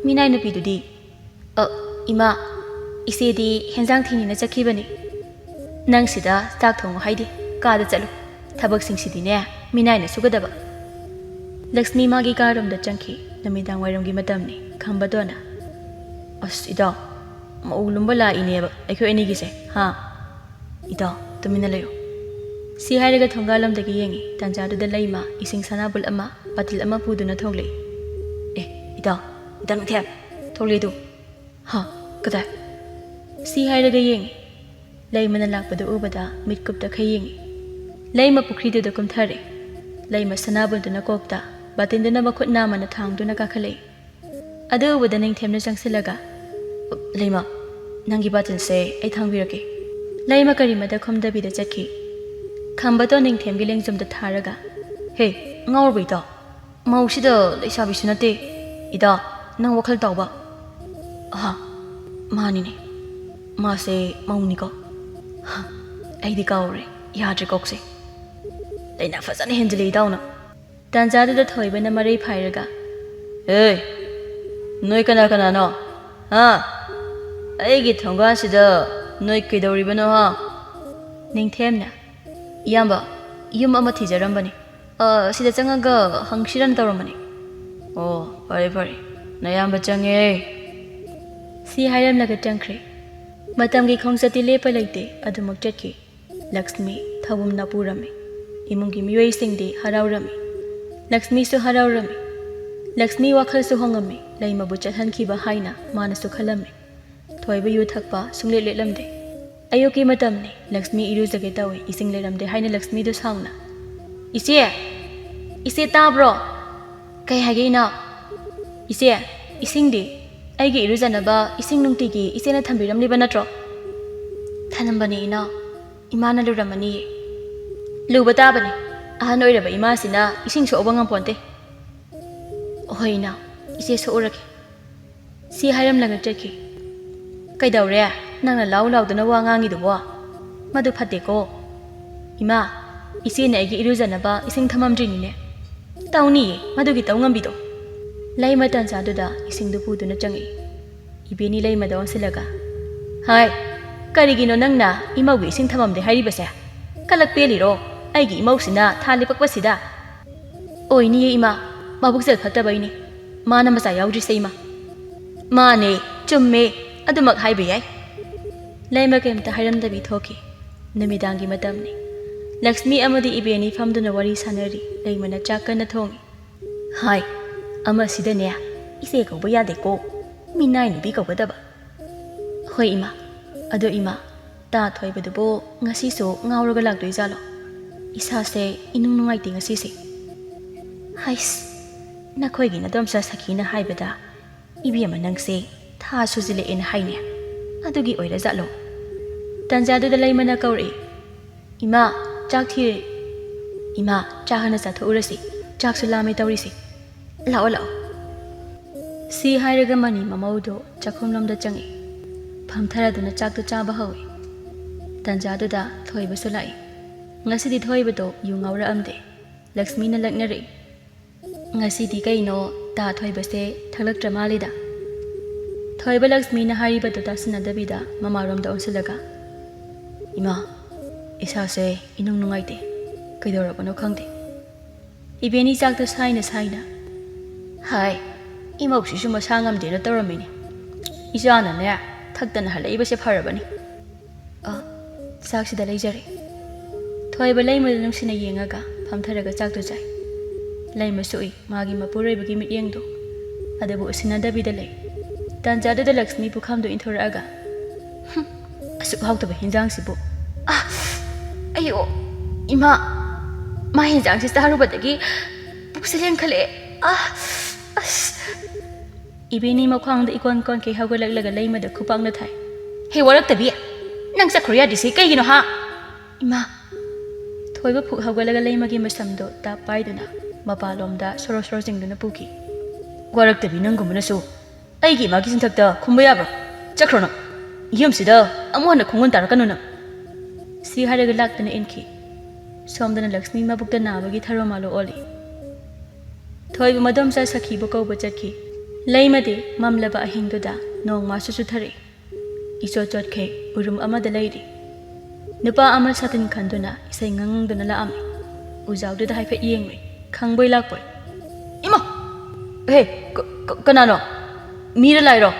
ꯃꯤꯅꯥꯏ ꯅꯨꯄꯤꯗꯨꯗꯤ?" "ꯑ, ꯏꯃꯥ, ꯏꯆꯦꯗꯤ ꯍꯦꯟꯖꯥꯡ ꯊꯤꯅꯤꯅ ꯆꯠꯈꯤꯕꯅꯤ꯫ ꯅꯪ ꯁꯤꯗ ꯆꯥꯛ ꯊꯣꯡꯉꯨ ꯍꯥꯏꯗꯦ, ꯀꯥꯗ ꯆꯠꯂꯨ꯫ ꯊꯕꯛꯁꯤꯡꯁꯤꯗꯤꯅꯦ, ꯃꯤꯅꯥꯏꯅ ꯁꯨꯒꯗꯕ"꯫ ꯂꯛꯁꯃꯤ ꯃꯥꯒꯤ ꯀꯥꯔꯣꯝꯗ ꯆꯪꯈꯤ꯫ ꯅꯨꯃꯤꯗꯥꯡ ꯋꯥꯏꯔꯝꯒꯤ ꯃꯇꯝꯅꯤ꯫ ꯈꯝꯕꯗꯣꯟꯅ, "ꯑꯁ, ꯏꯇꯥꯎ, ꯃꯧ ꯂꯨꯝꯕ ꯂꯥꯛꯏꯅꯦꯕ ꯑꯩꯈꯣꯏ ꯑꯅꯤꯒꯤꯁꯦ, ꯍꯥ? ꯏꯇꯥꯎ, ꯇꯨꯃꯤꯟꯅ ꯂꯩꯌꯨ"꯫ ꯁꯤ ꯍꯥꯏꯔꯒ ꯊꯣꯡꯒꯥꯜꯂꯣꯝꯗꯒꯤ ꯌꯦꯡꯉꯤ꯫ ꯇꯥꯟꯖꯥꯗꯨꯗ ꯂꯩꯃ ꯏꯁꯤꯡ ꯁꯅꯥꯕꯨꯜ ꯑꯃ, ꯕꯥꯇꯤꯜ ꯑꯃ ꯄꯨꯗꯨꯅ ꯊꯣꯛꯂꯛꯏ꯫ "ꯑꯦ, ꯏꯇꯥꯎ, ꯏꯇꯥꯎ ꯅꯤꯡꯊꯦꯝ, ꯊꯣꯛꯂꯛꯑꯦ ꯇꯨ"꯫ "ꯍꯥ? ꯀꯗꯥꯏ?" ꯁꯤ ꯍꯥꯏꯔꯒ ꯌꯦꯡꯉꯤ꯫ ꯂꯩꯃꯅ ꯂꯥꯛꯄꯗꯨ ꯎꯕꯗ ꯃꯤꯠ ꯀꯨꯞꯇꯈꯩ ꯌꯦꯡꯉꯤ꯫ ꯂꯩꯃ ꯄꯨꯈ꯭ꯔꯤꯗꯨꯗ ꯀꯨꯝꯊꯔꯦ꯫ ꯂꯩꯃ ꯁꯅꯥꯕꯨꯜꯗꯨꯅ ꯀꯣꯛꯇ, ꯕꯥꯇꯤꯟꯗꯨꯅ ꯃꯈꯨꯠ ꯅꯥꯝꯃꯅ ꯊꯥꯡꯗꯨꯅ ꯀꯥꯈꯠꯂꯛꯏ꯫ ꯑꯗꯨ ꯎꯕꯗ ꯅꯤꯡꯊꯦꯝꯅ ꯆꯪꯁꯤꯜꯂꯒ, "ꯂꯩꯃ, ꯅꯪꯒꯤ ꯕꯥꯇꯤꯟꯁꯦ ꯑꯩ ꯊꯥꯡꯕꯤꯔꯛꯀꯦ"꯫ ꯂꯩꯃ ꯀꯔꯤꯃꯇ ꯈꯨꯝꯗꯕꯤꯗ ꯆꯠꯈꯤ꯫ ꯈꯝꯕꯗꯣꯟ ꯅꯤꯡꯊꯦꯝꯒꯤ ꯂꯦꯡꯖꯨꯝꯗ ꯊꯥꯔꯒ, "ꯍꯦ, ꯉꯥꯎꯔꯕꯣ ꯏꯇꯥꯎ? ꯃꯧꯁꯤꯗ ꯂꯩꯁꯥꯕꯤꯁꯨ ꯅꯠꯇꯦ꯫ ꯏꯇꯥꯎ, ꯅꯪ ꯋꯥꯈꯜ ꯇꯥꯎꯕ"꯫ "ꯑꯍ, ꯃꯥꯅꯤꯅꯦ꯫ ꯃꯥꯁꯦ ꯃꯧꯅꯤꯀꯣ꯫ ꯍ, ꯑꯩꯗꯤ ꯀꯥꯎꯔꯦ꯫ ꯌꯥꯗ꯭ꯔꯦ ꯀꯣꯛꯁꯦ꯫ ꯂꯥꯏꯅꯥ ꯐꯖꯅ ꯍꯦꯟꯖꯤꯜꯂꯦ ꯏꯇꯥꯎꯅ"꯫ ꯇꯥꯟꯖꯥꯗꯨꯗ ꯊꯣꯏꯕꯅ ꯃꯔꯩ ꯐꯥꯏꯔꯒ, "ꯑꯦ, ꯅꯣꯏ ꯀꯅꯥ ꯀꯅꯥꯅꯣ? ꯍꯥ? ꯑꯩꯒꯤ ꯊꯣꯡꯒꯥꯟꯁꯤꯗ ꯅꯣꯏ ꯀꯩꯗꯧꯔꯤꯕꯅꯣ, ꯍꯥ?" ꯅꯤꯡꯊꯦꯝꯅ, "ꯏꯌꯥꯝꯕ, ꯌꯨꯝ ꯑꯃ ꯊꯤꯖꯔꯝꯕꯅꯤ꯫ ꯑ, ꯁꯤꯗ ꯆꯪꯉꯒ ꯍꯪꯁꯤꯔꯅ ꯇꯧꯔꯝꯕꯅꯤ"꯫ ꯑꯣ, ꯐꯔꯦ ꯐꯔꯦ, ꯅꯌꯥꯝꯕ ꯆꯪꯉꯦ꯫ ꯁꯤ ꯍꯥꯏꯔꯝꯂꯒ ꯆꯪꯈ꯭ꯔꯦ꯫ ꯃꯇꯝꯒꯤ ꯈꯣꯡꯆꯠꯇꯤ ꯂꯦꯞꯄ ꯂꯩꯇꯦ, ꯑꯗꯨꯃꯛ ꯆꯠꯈꯤ꯫ ꯂꯛꯁꯃꯤ ꯊꯧꯕꯨꯝꯅ ꯄꯨꯔꯝꯃꯤ꯫ ꯏꯃꯨꯡꯒꯤ ꯃꯤꯑꯣꯏꯁꯤꯡꯗꯤ ꯍꯔꯥꯎꯔꯝꯃꯤ꯫ ꯂꯛꯁꯃꯤꯁꯨ ꯍꯔꯥꯎꯔꯝꯃꯤ꯫ ꯂꯛꯁꯃꯤ ꯋꯥꯈꯜꯁꯨ ꯍꯣꯡꯉꯝꯃꯤ, ꯂꯩꯃꯕꯨ ꯆꯠꯍꯟꯈꯤꯕ ꯍꯥꯏꯅ ꯃꯥꯅꯁꯨ ꯈꯜꯂꯝꯃꯤ꯫ ꯊꯣꯏꯕ ꯌꯨ ꯊꯛꯄ ꯁꯨꯡꯂꯦꯞ ꯂꯦꯞꯂꯝꯗꯦ꯫ ꯑꯌꯨꯛꯀꯤ ꯃꯇꯝꯅꯤ, ꯂꯛꯁꯃꯤ ꯏꯔꯨꯖꯒꯦ ꯇꯧꯏ, ꯏꯁꯤꯡ ꯂꯩꯔꯝꯗꯦ ꯍꯥꯏꯅ ꯂꯛꯁꯃꯤꯗꯨ ꯁꯥꯎꯅ, "ꯏꯆꯦ! ꯏꯆꯦ ꯇꯥꯕ꯭ꯔꯣ?" "ꯀꯩ ꯍꯥꯏꯒꯦ ꯏꯅꯥꯎ?" "ꯏꯆꯦ, ꯏꯁꯤꯡꯗꯤ? ꯑꯩꯒꯤ ꯏꯔꯨꯖꯅꯕ ꯏꯁꯤꯡ ꯅꯨꯡꯇꯤꯒꯤ ꯏꯆꯦꯅ ꯊꯝꯕꯤꯔꯝꯂꯤꯕ ꯅꯠꯇ꯭ꯔꯣ?" "ꯊꯅꯝꯕꯅꯦ ꯏꯅꯥꯎ, ꯏꯃꯥꯅ ꯂꯨꯔꯝꯃꯅꯤꯌꯦ꯫" "ꯂꯨꯕ ꯇꯥꯕꯅꯤ, ꯑꯍꯟ ꯑꯣꯏꯔꯕ ꯏꯃꯥꯁꯤꯅ ꯏꯁꯤꯡ ꯁꯣꯛꯑꯕ ꯉꯝꯄꯣꯟꯇꯦ꯫" "ꯍꯣꯏ ꯏꯅꯥꯎ, ꯏꯆꯦ ꯁꯣꯛꯎꯔꯒꯦ꯫" ꯁꯤ ꯍꯥꯏꯔꯝꯂꯒ ꯆꯠꯈꯤ꯫ "ꯀꯩꯗꯧꯔꯦ? ꯅꯪꯅ ꯂꯥꯎ ꯂꯥꯎꯗꯅ ꯋꯥ ꯉꯥꯡꯉꯤꯗꯨꯕꯣ? ꯃꯗꯨ ꯐꯠꯇꯦꯀꯣ꯫" "ꯏꯃꯥ, ꯏꯆꯦꯅ ꯑꯩꯒꯤ ꯏꯔꯨꯖꯅꯕ ꯏꯁꯤꯡ ꯊꯝꯃꯝꯗ꯭ꯔꯤꯅꯤꯅꯦ꯫" "ꯇꯧꯅꯤꯌꯦ, ꯃꯗꯨꯒꯤ ꯇꯧ ꯉꯝꯕꯤꯗꯣ꯫" ꯂꯩꯃ ꯇꯟꯖꯥꯗꯨꯗ ꯏꯁꯤꯡꯗꯨ ꯄꯨꯗꯨꯅ ꯆꯪꯉꯛꯏ꯫ ꯏꯕꯦꯅꯤ ꯂꯩꯃꯗ ꯑꯣꯟꯁꯤꯜꯂꯒ, "ꯍꯥꯏ, ꯀꯔꯤꯒꯤꯅꯣ ꯅꯪꯅ ꯏꯃꯧꯒꯤ ꯏꯁꯤꯡ ꯊꯝꯃꯝꯗꯦ ꯍꯥꯏꯔꯤꯕꯁꯦ? ꯀꯂꯛ ꯄꯦꯜꯂꯤꯔꯣ ꯑꯩꯒꯤ ꯏꯃꯧꯁꯤꯅ ꯊꯥ ꯂꯦꯞꯄꯛꯄꯁꯤꯗ?" "ꯑꯣꯏꯅꯤꯌꯦ ꯏꯃꯥ, ꯃꯕꯨꯛꯆꯦꯜ ꯐꯠꯇꯕꯩꯅꯤ ꯃꯥꯅ ꯃꯆꯥ ꯌꯥꯎꯗ꯭ꯔꯤꯁꯦ ꯏꯃꯥ꯫" "ꯃꯥꯅꯦ, ꯆꯨꯝꯃꯦ, ꯑꯗꯨꯃꯛ ꯍꯥꯏꯕ ꯌꯥꯏ꯫" ꯂꯩꯃ ꯀꯩꯝꯇ ꯍꯥꯏꯔꯝꯗꯕꯤ ꯊꯣꯛꯈꯤ꯫ ꯅꯨꯃꯤꯗꯥꯡꯒꯤ ꯃꯇꯝꯅꯤ꯫ ꯂꯛꯁꯃꯤ ꯑꯃꯗꯤ ꯏꯕꯦꯅꯤ ꯐꯝꯗꯨꯅ ꯋꯥꯔꯤ ꯁꯥꯟꯅꯔꯤ꯫ ꯂꯩꯃꯅ ꯆꯥꯛ ꯀꯟꯅ ꯊꯣꯡꯉꯤ꯫ "ꯍꯥꯏ, ꯑꯃꯁꯤꯗꯅꯦ ꯏꯆꯦ ꯀꯧꯕ ꯌꯥꯗꯦꯀꯣ, ꯃꯤꯅꯥꯏ ꯅꯨꯄꯤ ꯀꯧꯒꯗꯕ꯫" "ꯍꯣꯏ ꯏꯃꯥ꯫ ꯑꯗꯣ ꯏꯃꯥ, ꯇꯥ ꯊꯣꯏꯕꯗꯨꯕꯨ ꯉꯁꯤꯁꯨ ꯉꯥꯎꯔꯒ ꯂꯥꯛꯇꯣꯏꯖꯥꯠꯂꯣ? ꯏꯁꯥꯁꯦ ꯏꯅꯨꯡ ꯅꯨꯡꯉꯥꯏꯇꯦ ꯉꯁꯤꯁꯦ꯫" "ꯍꯩꯁ, ꯅꯈꯣꯏꯒꯤ ꯅꯗꯣꯝꯆꯥ ꯁꯈꯤꯅ ꯍꯥꯏꯕꯗ ꯏꯕꯦꯝꯃ ꯅꯪꯁꯦ ꯊꯥ ꯁꯨꯖꯤꯜꯂꯛꯑꯦꯅ ꯍꯥꯏꯅꯦ꯫ ꯑꯗꯨꯒꯤ ꯑꯣꯏꯔꯖꯥꯠꯂꯣ?" ꯇꯟꯖꯥꯗꯨꯗ ꯂꯩꯃꯅ ꯀꯧꯔꯛꯏ, "ꯏꯃꯥ, ꯆꯥꯛ ꯊꯤꯔꯦ꯫" "ꯏꯃꯥ, ꯆꯥꯛ ꯍꯥꯟꯅ ꯆꯥꯊꯣꯛꯎꯔꯁꯤ, ꯆꯥꯛꯁꯨ ꯂꯥꯝꯃꯦ ꯇꯧꯔꯤꯁꯦ꯫ ꯂꯥꯛꯑꯣ, ꯂꯥꯛꯑꯣ꯫" ꯁꯤ ꯍꯥꯏꯔꯒ ꯃꯅꯤ ꯃꯃꯧꯗꯣ ꯆꯥꯛꯈꯨꯝꯂꯣꯝꯗ ꯆꯪꯉꯛꯏ꯫ ꯐꯝꯊꯔꯗꯨꯅ ꯆꯥꯛꯇꯨ ꯆꯥꯕ ꯍꯧꯏ꯫ ꯇꯟꯖꯥꯗꯨꯗ ꯊꯣꯏꯕꯁꯨ ꯂꯥꯛꯏ꯫ ꯉꯁꯤꯗꯤ ꯊꯣꯏꯕꯗꯣ ꯌꯨ ꯉꯥꯎꯔꯛꯑꯝꯗꯦ꯫ ꯂꯛꯁꯃꯤꯅ ꯂꯛꯅꯔꯛꯏ, "ꯉꯁꯤꯗꯤ ꯀꯩꯅꯣ ꯇꯥ ꯊꯣꯏꯕꯁꯦ ꯊꯛꯂꯛꯇ꯭ꯔ ꯃꯥꯜꯂꯤꯗ?" ꯊꯣꯏꯕ ꯂꯛꯁꯃꯤꯅ ꯍꯥꯏꯔꯤꯕꯗꯨ ꯇꯥꯁꯤꯟꯅꯗꯕꯤꯗ ꯃꯃꯥꯔꯣꯝꯗ ꯑꯣꯟꯁꯤꯜꯂꯒ, "ꯏꯃꯥ, ꯏꯁꯥꯁꯦ ꯏꯅꯨꯡ ꯅꯨꯡꯉꯥꯏꯇꯦ, ꯀꯩꯗꯧꯔꯕꯅꯣ ꯈꯪꯗꯦ꯫" ꯏꯕꯦꯅꯤ ꯆꯥꯛꯇꯨ ꯁꯥꯏꯅ ꯁꯥꯏꯅ, ꯍꯥꯏ, ꯏꯃꯧꯁꯤꯁꯨ ꯃꯁꯥ ꯉꯝꯗꯦꯅ ꯇꯧꯔꯝꯃꯤꯅꯤ꯫ ꯏꯆꯥꯅꯅꯦ, ꯊꯛꯇꯅ ꯍꯜꯂꯛꯏꯕꯁꯦ ꯐꯔꯕꯅꯤ꯫ ꯑ, ꯆꯥꯛꯁꯤꯗ ꯂꯩꯖꯔꯦ꯫ ꯊꯣꯏꯕ ꯂꯩꯃꯗ ꯅꯨꯡꯁꯤꯅ ꯌꯦꯡꯉꯒ ꯐꯝꯊꯔꯒ ꯆꯥꯛꯇꯨ ꯆꯥꯏ꯫ ꯂꯩꯃꯁꯨ ꯎꯏ ꯃꯥꯒꯤ ꯃꯄꯨꯔꯣꯏꯕꯒꯤ ꯃꯤꯠꯌꯦꯡꯗꯣ, ꯑꯗꯨꯕꯨ ꯎꯁꯤꯟꯅꯗꯕꯤꯗ ꯂꯩ꯫ ꯇꯥꯟꯖꯥꯗꯨꯗ ꯂꯛꯁꯃꯤ ꯄꯨꯈꯝꯗꯨ ꯏꯟꯊꯣꯔꯛꯑꯒ, "ꯍꯨꯝ, ꯑꯁꯨꯛ ꯍꯥꯎꯇꯕ ꯍꯤꯟꯖꯥꯡꯁꯤꯕꯨ꯫ ꯑ, ꯑꯌꯣ, ꯏꯃꯥ, ꯃꯥ ꯍꯤꯟꯖꯥꯡꯁꯤ ꯆꯥꯔꯨꯕꯗꯒꯤ ꯄꯨꯛꯁꯦ ꯂꯦꯡꯈꯠꯂꯛꯑꯦ꯫ ꯑ, ꯑꯁ!" ꯏꯕꯦꯅꯤ ꯃꯈ꯭ꯋꯥꯡꯗ ꯏꯀꯣꯟ ꯀꯣꯟꯈꯩ ꯍꯧꯒꯠꯂꯛꯂꯒ ꯂꯩꯃꯗ ꯈꯨꯄꯥꯛꯅ ꯊꯥꯏ꯫ "ꯍꯦ, ꯋꯥꯔꯛꯇꯕꯤ! ꯅꯪ ꯆꯠꯈ꯭ꯔꯣ ꯌꯥꯗ꯭ꯔꯤꯁꯤ ꯀꯩꯒꯤꯅꯣ, ꯍꯥ?" "ꯏꯃꯥ!" ꯊꯣꯏꯕ ꯐꯨꯛ ꯍꯧꯒꯠꯂꯒ ꯂꯩꯃꯒꯤ ꯃꯁꯝꯗꯣ ꯇꯥꯞ ꯄꯥꯏꯗꯨꯅ ꯃꯄꯥꯂꯣꯝꯗ ꯁꯣꯔꯣ ꯁꯣꯔꯣ ꯆꯤꯡꯗꯨꯅ ꯄꯨꯈꯤ꯫ "ꯋꯥꯔꯛꯇꯕꯤ ꯅꯪꯒꯨꯝꯕꯅꯁꯨ ꯑꯩꯒꯤ ꯏꯃꯥꯒꯤ ꯆꯤꯟꯊꯛꯇ ꯈꯨꯝꯕ ꯌꯥꯕ꯭ꯔꯣ? ꯆꯠꯈ꯭ꯔꯣ ꯅꯪ꯫ ꯌꯨꯝꯁꯤꯗ ꯑꯃꯨꯛ ꯍꯟꯅ ꯈꯣꯡꯒꯨꯟ ꯇꯥꯔꯛꯀꯅꯨ ꯅꯪ꯫" ꯁꯤ ꯍꯥꯏꯔꯒ ꯂꯥꯛꯇꯨꯅ ꯏꯟꯈꯤ꯫ ꯁꯣꯝꯗꯅ ꯂꯛꯁꯃꯤ ꯃꯕꯨꯛꯇ ꯅꯥꯕꯒꯤ ꯊꯔꯣ ꯃꯥꯂꯣ ꯑꯣꯜꯂꯤ꯫ ꯊꯣꯏꯕ ꯃꯗꯣꯝꯆꯥ ꯁꯈꯤꯕꯨ ꯀꯧꯕ ꯆꯠꯈꯤ꯫ ꯂꯩꯃꯗꯤ ꯃꯝꯂꯕ ꯑꯍꯤꯡꯗꯨꯗ ꯅꯣꯡꯃꯁꯨ ꯆꯨꯊꯔꯛꯏ꯫ ꯏꯆꯣꯠ ꯆꯣꯠꯈꯩ ꯎꯔꯨꯝ ꯑꯃꯗ ꯂꯩꯔꯤ꯫ ꯅꯨꯄꯥ ꯑꯃ ꯁꯥꯇꯤꯟ ꯈꯟꯗꯨꯅ ꯏꯁꯩ ꯉꯪꯗꯨꯅ ꯂꯥꯛꯑꯝꯃꯤ꯫ ꯎꯖꯥꯎꯗꯨꯗ ꯍꯥꯏꯐꯦꯠ ꯌꯦꯡꯂꯨꯏ꯫ ꯈꯪꯕꯣꯏ ꯂꯥꯛꯄꯣꯏ꯫ "ꯏꯃꯥ! ꯍꯦ, ꯀ-, ꯀ-, ꯀꯅꯥꯅꯣ? ꯃꯤꯔ ꯂꯥꯏꯔꯣ?"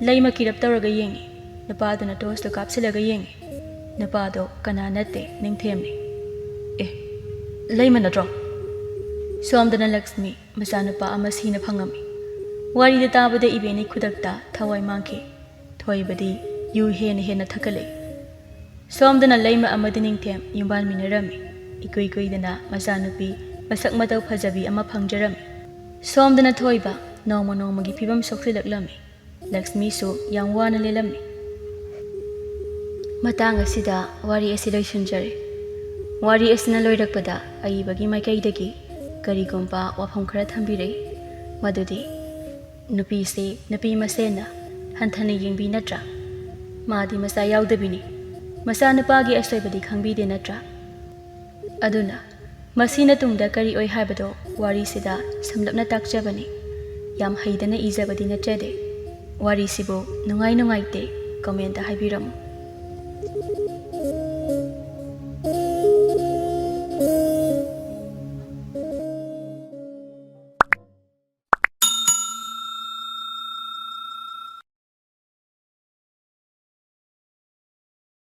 ꯂꯩꯃ ꯀꯤꯔꯞ ꯇꯧꯔꯒ ꯌꯦꯡꯉꯤ꯫ ꯅꯨꯄꯥꯗꯨꯅ ꯇꯣꯔꯆꯇꯨ ꯀꯥꯞꯁꯤꯜꯂꯒ ꯌꯦꯡꯉꯤ꯫ ꯅꯨꯄꯥꯗꯣ ꯀꯅꯥ ꯅꯠꯇꯦ, ꯅꯤꯡꯊꯦꯝꯅꯤ꯫ "ꯑꯦ, ꯂꯩꯃ ꯅꯠꯇ꯭ꯔꯣ?" ꯁꯣꯝꯗꯅ ꯂꯛꯁꯃꯤ ꯃꯆꯥꯅꯨꯄꯥ ꯑꯃ ꯁꯤꯅ ꯐꯪꯉꯝꯃꯤ꯫ ꯋꯥꯔꯤꯗ ꯇꯥꯕꯗ ꯏꯕꯦꯟꯅꯤ ꯈꯨꯗꯛꯇ ꯊꯋꯥꯏ ꯃꯥꯡꯈꯤ꯫ ꯊꯣꯏꯕꯗꯤ ꯌꯨ ꯍꯦꯟꯅ ꯍꯦꯟꯅ ꯊꯛꯀꯠꯂꯛꯏ꯫ ꯁꯣꯝꯗꯅ ꯂꯩꯃ ꯑꯃꯗꯤ ꯅꯤꯡꯊꯦꯝ ꯌꯨꯝꯕꯥꯟꯃꯤꯟꯅꯔꯝꯃꯤ꯫ ꯏꯀꯨꯏ ꯀꯨꯏꯗꯅ ꯃꯆꯥꯅꯨꯄꯤ ꯃꯁꯛ ꯃꯇꯧ ꯐꯖꯕꯤ ꯑꯃ ꯐꯪꯖꯔꯝꯃꯤ꯫ ꯁꯣꯝꯗꯅ ꯊꯣꯏꯕ ꯅꯣꯡꯃ ꯅꯣꯡꯃꯒꯤ ꯐꯤꯕꯝ ꯁꯣꯛꯆꯤꯜꯂꯛꯂꯝꯃꯤ꯫ ꯂꯛꯁꯃꯤꯁꯨ ꯌꯥꯝ ꯋꯥꯅ ꯂꯦꯜꯂꯝꯃꯤ꯫ ꯃꯇꯥꯡ ꯑꯁꯤꯗ ꯋꯥꯔꯤ ꯑꯁꯤ ꯂꯣꯏꯁꯤꯟꯖꯔꯦ꯫ ꯋꯥꯔꯤ ꯑꯁꯤꯅ ꯂꯣꯏꯔꯛꯄꯗ ꯑꯏꯕꯒꯤ ꯃꯥꯏꯀꯩꯗꯒꯤ ꯀꯔꯤꯒꯨꯝꯕ ꯋꯥꯐꯝ ꯈꯔ ꯊꯝꯕꯤꯔꯛꯏ, ꯃꯗꯨꯗꯤ ꯅꯨꯄꯤꯁꯤ ꯅꯨꯄꯤ ꯃꯁꯦꯟꯅ ꯍꯟꯊꯅ ꯌꯦꯡꯕꯤ ꯅꯠꯇ꯭ꯔꯥ? ꯃꯥꯗꯤ ꯃꯆꯥ ꯌꯥꯎꯗꯕꯤꯅꯤ꯫ ꯃꯆꯥꯅꯨꯄꯥꯒꯤ ꯑꯁꯣꯏꯕꯗꯤ ꯈꯪꯕꯤꯗꯦ ꯅꯠꯇ꯭ꯔꯥ? ꯑꯗꯨꯅ ꯃꯁꯤꯅ ꯇꯨꯡꯗ ꯀꯔꯤ ꯑꯣꯏ ꯍꯥꯏꯕꯗꯣ ꯋꯥꯔꯤꯁꯤꯗ ꯁꯝꯂꯞꯅ ꯇꯥꯛꯆꯕꯅꯤ꯫ ꯌꯥꯝ ꯍꯩꯗꯅ ꯏꯖꯕꯗꯤ ꯅꯠꯆꯗꯦ꯫ ꯋꯥꯔꯤꯁꯤꯕꯨ ꯅꯨꯡꯉꯥꯏ ꯅꯨꯡꯉꯥꯏꯇꯦ ꯀꯃꯦꯟꯇ ꯍꯥꯏꯕꯤꯔꯝꯃꯨ꯫